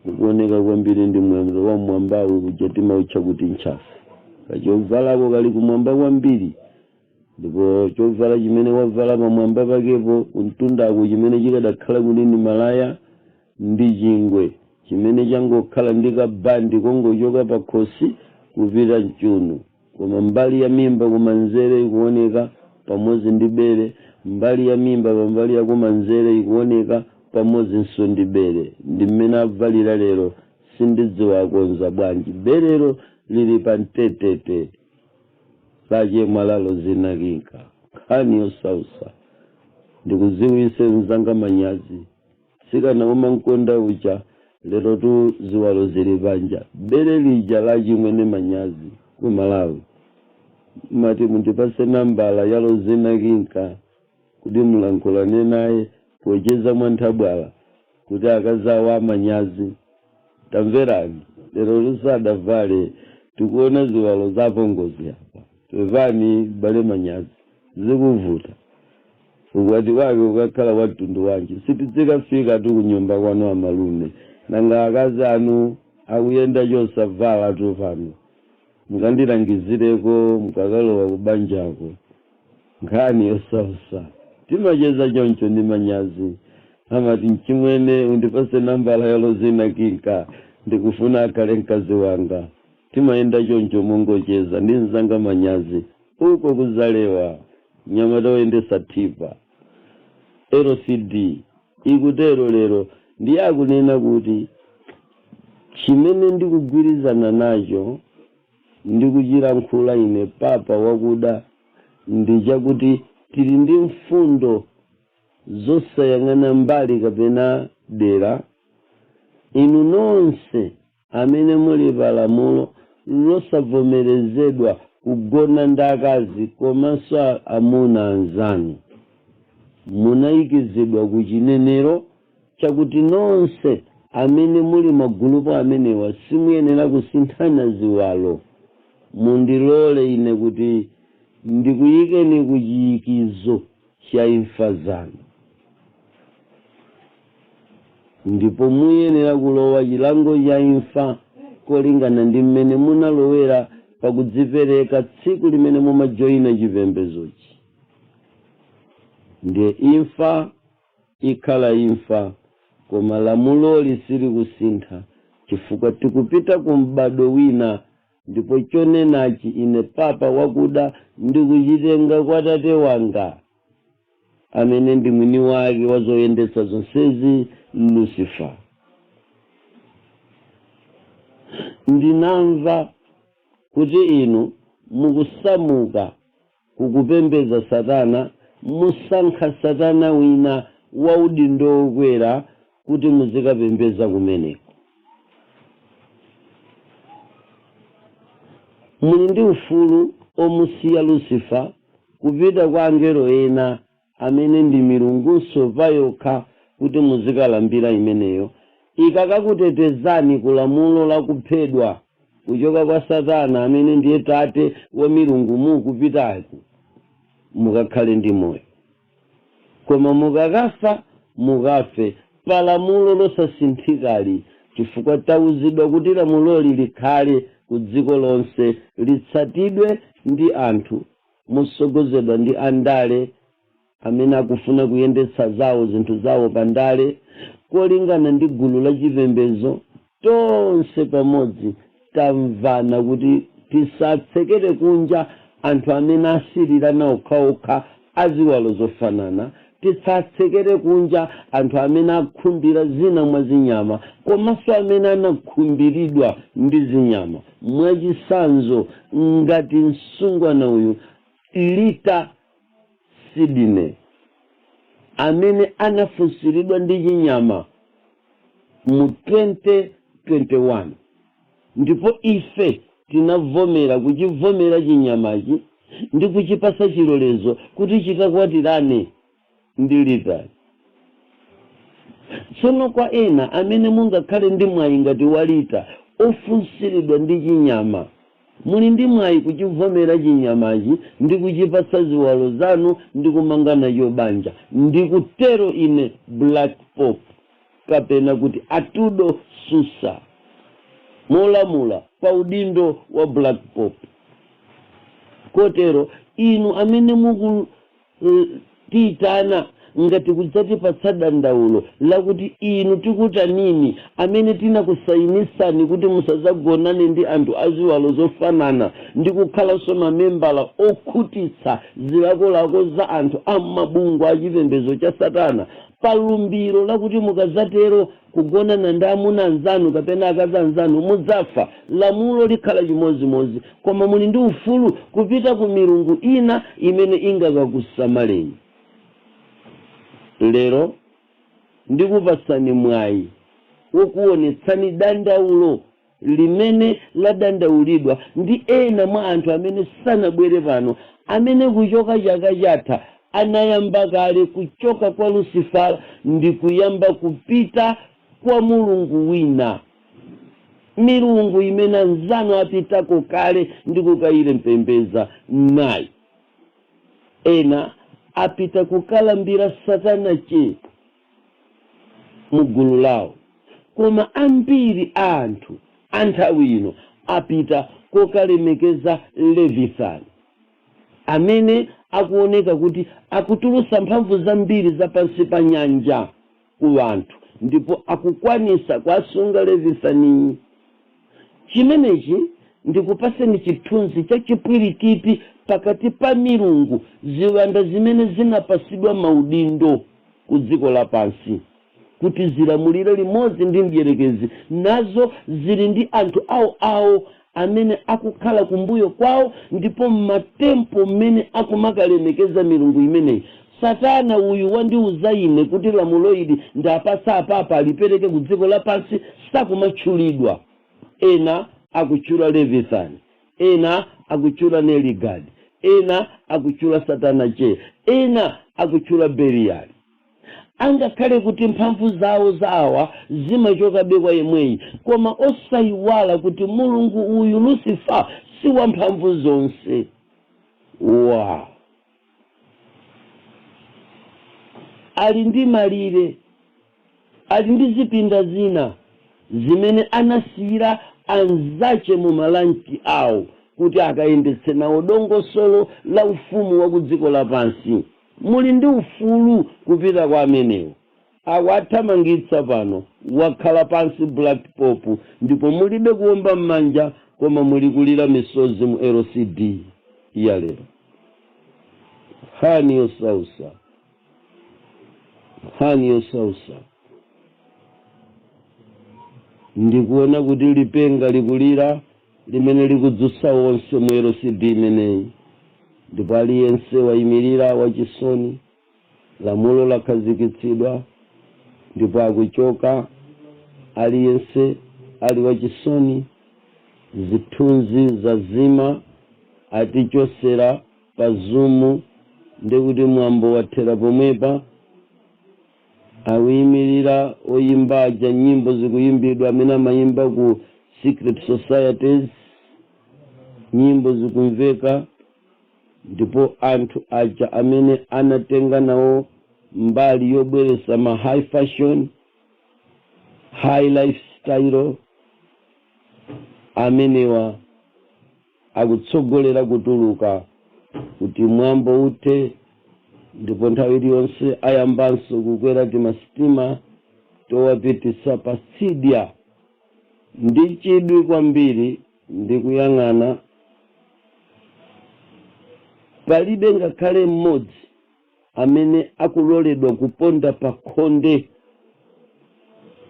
Ukuoneka kwambiri ndi mwendo wa mwambawu kuja timautcha kuti ntchafu. Kachovalako kali kumwamba kwambiri, ndipo chovala chimene wavala pamwamba pakepo kumtundaku, chimene chikadakhala kuti ndi malaya, ndi chingwe chimene changokhala ndi kabandi kongochoka pakhosi kupita mchuno, koma mbali ya mimba kumanzere ikuoneka pamodzi ndi bere, mbali ya mimba pambali ya kumanzere ikuoneka pamodzinso ndi bere. Ndi mmene avalira lero, sindidziwa akonza bwanji. Berero lili pa mtetete lachemwa la Rosina Kinka. Nkhani yosausa, ndikudziwitse mzanga manyazi, mtsikana umamkonda uja lero tu ziwalo zili panja, bere lija la chimwene manyazi ku Malawi. Mati mundipase nambala ya Rosina Kinka kuti mulankhulane naye pocheza mwanthabwala kuti akazi awo amanyazi. Tamverani, lero lusadavale, tikuona ziwalo za apongozi apa. Pepani bale manyazi, zikuvuta. Ukwati wake ukakhala wa mtundu wanji? Sitidzikafika tu kunyumba kwanu amalume, nanga akazi anu akuyenda chosavala tu pano. Mukandilangizireko mukakalowa kubanjako. Nkhani yosausa, timacheza choncho ndi manyazi. Amati, "Mchimwene, undipase nambala ya Rosina Kinka, ndikufuna akhale mkazi wanga." Timayenda choncho mongocheza ndi mzanga manyazi uko kuzalewa mnyamata woyendesa thipa. LCD ikutero lero. Ndiye akunena kuti chimene ndikugwirizana nacho ndikuchilankhula ine papa wakuda ndi chakuti tili ndi mfundo zosayang'ana mbali kapena dera. Inu nonse amene muli pa lamulo losavomerezedwa kugona ndi akazi komanso amuna anzanu, munayikizidwa ku chinenero chakuti nonse amene muli magulupu amenewa simuyenera kusinthana ziwalo. Mundilole ine kuti ndikuyikeni ku chiyikizo cha imfa zanu, ndipo muyenera kulowa chilango cha imfa kolingana ndi mmene munalowera pakudzipereka tsiku limene mumajoyina chipembezochi. Ndiye imfa ikhala imfa. Koma lamuloli silikusintha chifukwa tikupita ku m'bado wina, ndipo chonenachi ine Papa wakuda ndikuchitenga kwa tate wanga amene ndi mwini wake wa zoyendetsa zonsezi, Lucifer. Ndinamva kuti inu mukusamuka kukupembedza Satana, musankha satana wina wa udindo wokwera kuti muzikapembedza kumeneko. Muli ndi ufulu omusiya Lucifer kupita kwa angelo ena amene ndi milungunso payokha kuti muzikalambira imeneyo ikakakutetezani ku lamulo la kuphedwa kuchoka kwa Satana amene ndiye tate wa milungu mukupitaku, mukakhale ndi moyo. Koma mukakafa, mukafe pa lamulo losasinthikali, chifukwa tauzidwa kuti lamuloli likhale ku dziko lonse, litsatidwe ndi anthu motsogozedwa ndi andale amene akufuna kuyendetsa zawo zinthu zawo pa ndale kolingana ndi gulu la chipembedzo. Tonse pamodzi tamvana kuti tisatsekere kunja anthu amene asilirana okhaokha aziwalo zofanana, tisatsekere kunja anthu amene akhumbira zina mwa zinyama komanso amene anakhumbiridwa ndi zinyama, mwachitsanzo ngati msungwana uyu Lita Sidney amene anafunsiridwa ndi chinyama mu 2021 ndipo ife tinavomera kuchivomera chinyamachi ndi kuchipasa chilolezo kuti chikakwatirane ndi Lita. Tsono kwa ena amene mungakhale ndi mwayi ngati wa Lita ofunsiridwa ndi chinyama, muli ndi mwayi kuchivomera chinyamachi ndi kuchipatsa ziwalo zanu ndi kumanga nacho banja. Ndikutero ine Black Pope kapena kuti Atudo Susa molamula pa udindo wa Black Pope. Kotero inu amene mukutiitana ngati kudzatipatsa dandaulo lakuti inu tikutanini amene tinakusainisani kuti musadzagonane ndi anthu aziwalo zofanana ndi kukhalanso mamembala okhutitsa zilakolako za anthu a m'mabungwe a chipembedzo cha Satana pa lumbiro lakuti mukadzatero kugonana ndi amuna anzanu kapena akazi anzanu mudzafa, lamulo likhala chimodzimodzi, koma muli ndi ufulu kupita ku milungu ina imene ingakakusamaleni. Lero ndikupatsani mwayi wokuonetsani dandaulo limene ladandaulidwa ndi ena mwa anthu amene sanabwere pano, amene kuchoka chaka chatha anayamba kale kuchoka kwa Lusifala ndi kuyamba kupita kwa mulungu wina, milungu imene anzanu apitako kale ndi kukayipembedza nayi. Ena apita kukalambira Satana che mu gulu lawo. Koma ambiri a anthu a nthawi ino apita kokalemekeza Levithani, amene akuoneka kuti akutulutsa mphamvu zambiri za pansi pa nyanja ku anthu ndipo akukwanitsa kuwasunga Levithaniyi. Chimenechi ndikupaseni chithunzi cha chipwirikiti pakati pa milungu, ziwanda zimene zinapasidwa maudindo ku dziko lapansi kuti zilamulire limodzi ndi mdyerekezi, nazo zili ndi anthu awo awo amene akukhala kumbuyo kwawo ndipo m'matempo mmene akumakalemekeza milungu imeneyi. Satana uyu wandiuza ine kuti lamulo ili ndapatsa apapa alipereke ku dziko lapansi sakumatchulidwa. Ena akutchula Levithan, ena akutchula Neligad, ena akutchula Satana Che, ena akutchula Belial. Angakhale kuti mphamvu zawo za awa zimachokabe kwa yemweyi, koma osayiwala kuti mulungu uyu Lucifer si wamphamvu zonse. Wow! Ali ndi malire, ali ndi zipinda zina zimene anasiyira anzache mu malanki awo kuti akayendetse nawo dongosolo la ufumu wa ku dziko lapansi. Muli ndi ufulu kupita kwa amenewo. Awathamangitsa pano, wakhala pansi Black Pope, ndipo mulibe kuwomba m'manja koma muli kulira misozi mu LCD ya lero. Nkhani yosausa, nkhani yosausa. Ndikuona kuti lipenga likulira limene likudzutsa wonse mu LCD imeneyi, ndipo aliyense wayimirira wachisoni. Lamulo lakhazikitsidwa ndipo akuchoka, aliyense ali wachisoni. Zithunzi zazima, atichosera pa Zoom, ndikuti mwambo wathera pomwepa. Akuyimirira oyimba aja, nyimbo zikuyimbidwa, amene amayimba ku secret societies, nyimbo zikumveka, ndipo anthu aja amene anatenga nawo mbali yobweretsa ma high fashion, high lifestyle, amenewa akutsogolera kutuluka kuti mwambo uthe, ndipo nthawi iliyonse ayambanso kukwera timasitima towapitisa pa tsidya. Ndi chidwi kwambiri ndikuyang'ana, palibe ngakhale mmodzi amene akuloledwa kuponda pa khonde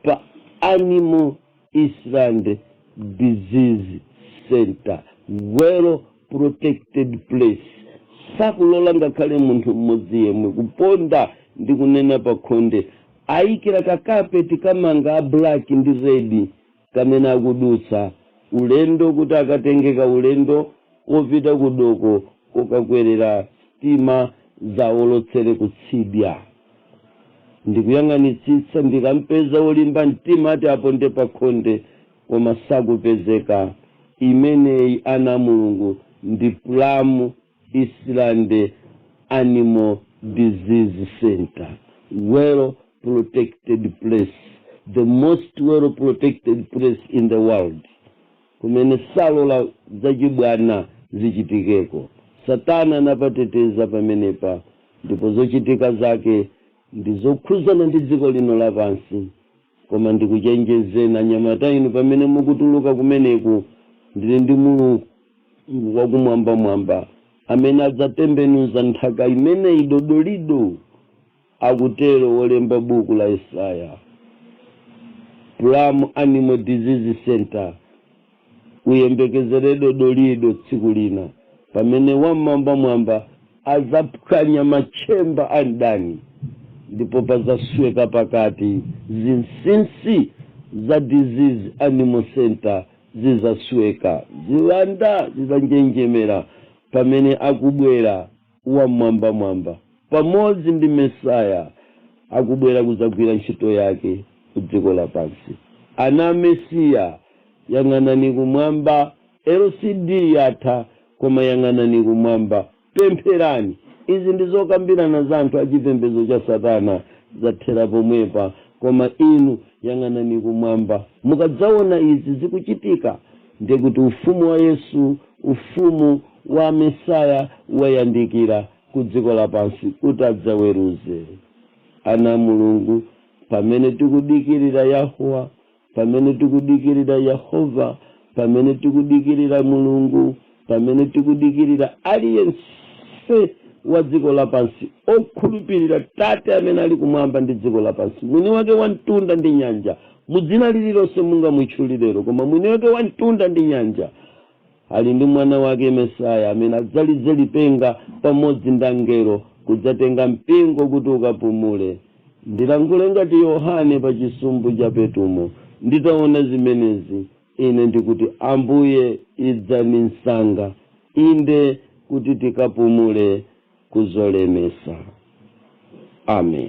pa Animal Island Disease Center, well protected place. Sakulola ngakhale munthu mmodzi yemwe kuponda ndi kunena pa khonde. Ayikira kakapeti kamanga a black ndi red kamene akudutsa ulendo kuti akatengeka ulendo wopita kudoko kokakwerera sitima zawolotsere kutsidya. Ndikuyang'anitsitsa ndikampeza wolimba mtima ati aponde pa khonde, koma sakupezeka. Imeneyi, ana Mulungu, ndi Plum Island Animal Disease Center, well protected place, the most well protected place in the world, kumene salola zachibwana zichitikeko. Satana anapateteza pamenepa, ndipo zochitika zake ndi zokhuzana ndi dziko lino lapansi. Koma ndikuchenjezeni anyamata inu pamene mukutuluka kumeneku, ndili ndi Mulungu wakumwambamwamba amene adzatembenuza nthaka imeneyi dodolido, akutero wolemba buku la Yesaya. Plum Animal Disease Center, uyembekezere dodolido tsiku lina pamene wamwambamwamba adzaphwanya machemba a mdani, ndipo pazasweka pakati. Zinsinsi za Disease Animal Center zizasweka, ziwanda zizanjenjemera pamene akubwera wamwambamwamba pamodzi ndi Mesaya, akubwera kudzagwira ntchito yake ku dziko lapansi. Ana Mesiya, yang'anani kumwamba. LCD yatha, koma yang'anani kumwamba, pempherani. Izi ndi zokambirana za anthu achipembedzo cha Satana, zathera pomwepa, koma inu yang'anani kumwamba. Mukadzaona izi zikuchitika, ndikuti ufumu wa Yesu, ufumu wa Mesaya wayandikira ku dziko lapansi kuti adzaweruze. Ana Mulungu, pamene tikudikirira Yahuwa, pamene tikudikirira Yehova, pamene tikudikirira Mulungu, pamene tikudikirira aliyense wa dziko lapansi okhulupirira Tate amene ali kumwamba ndi dziko lapansi, mwini wake wa mtunda ndi nyanja, mudzina lililonse mungamutchulirero, koma mwini wake wa mtunda ndi nyanja ali ndi mwana wake Mesaya amene adzalize lipenga pamodzi ndi angelo kudzatenga mpingo kuti ukapumule. Ndilankhule ngati Yohane pa chisumbu cha Petumo: nditaona zimenezi, ine ndikuti, "Ambuye, idzani msanga," inde, kuti tikapumule kuzolemesa. Amen.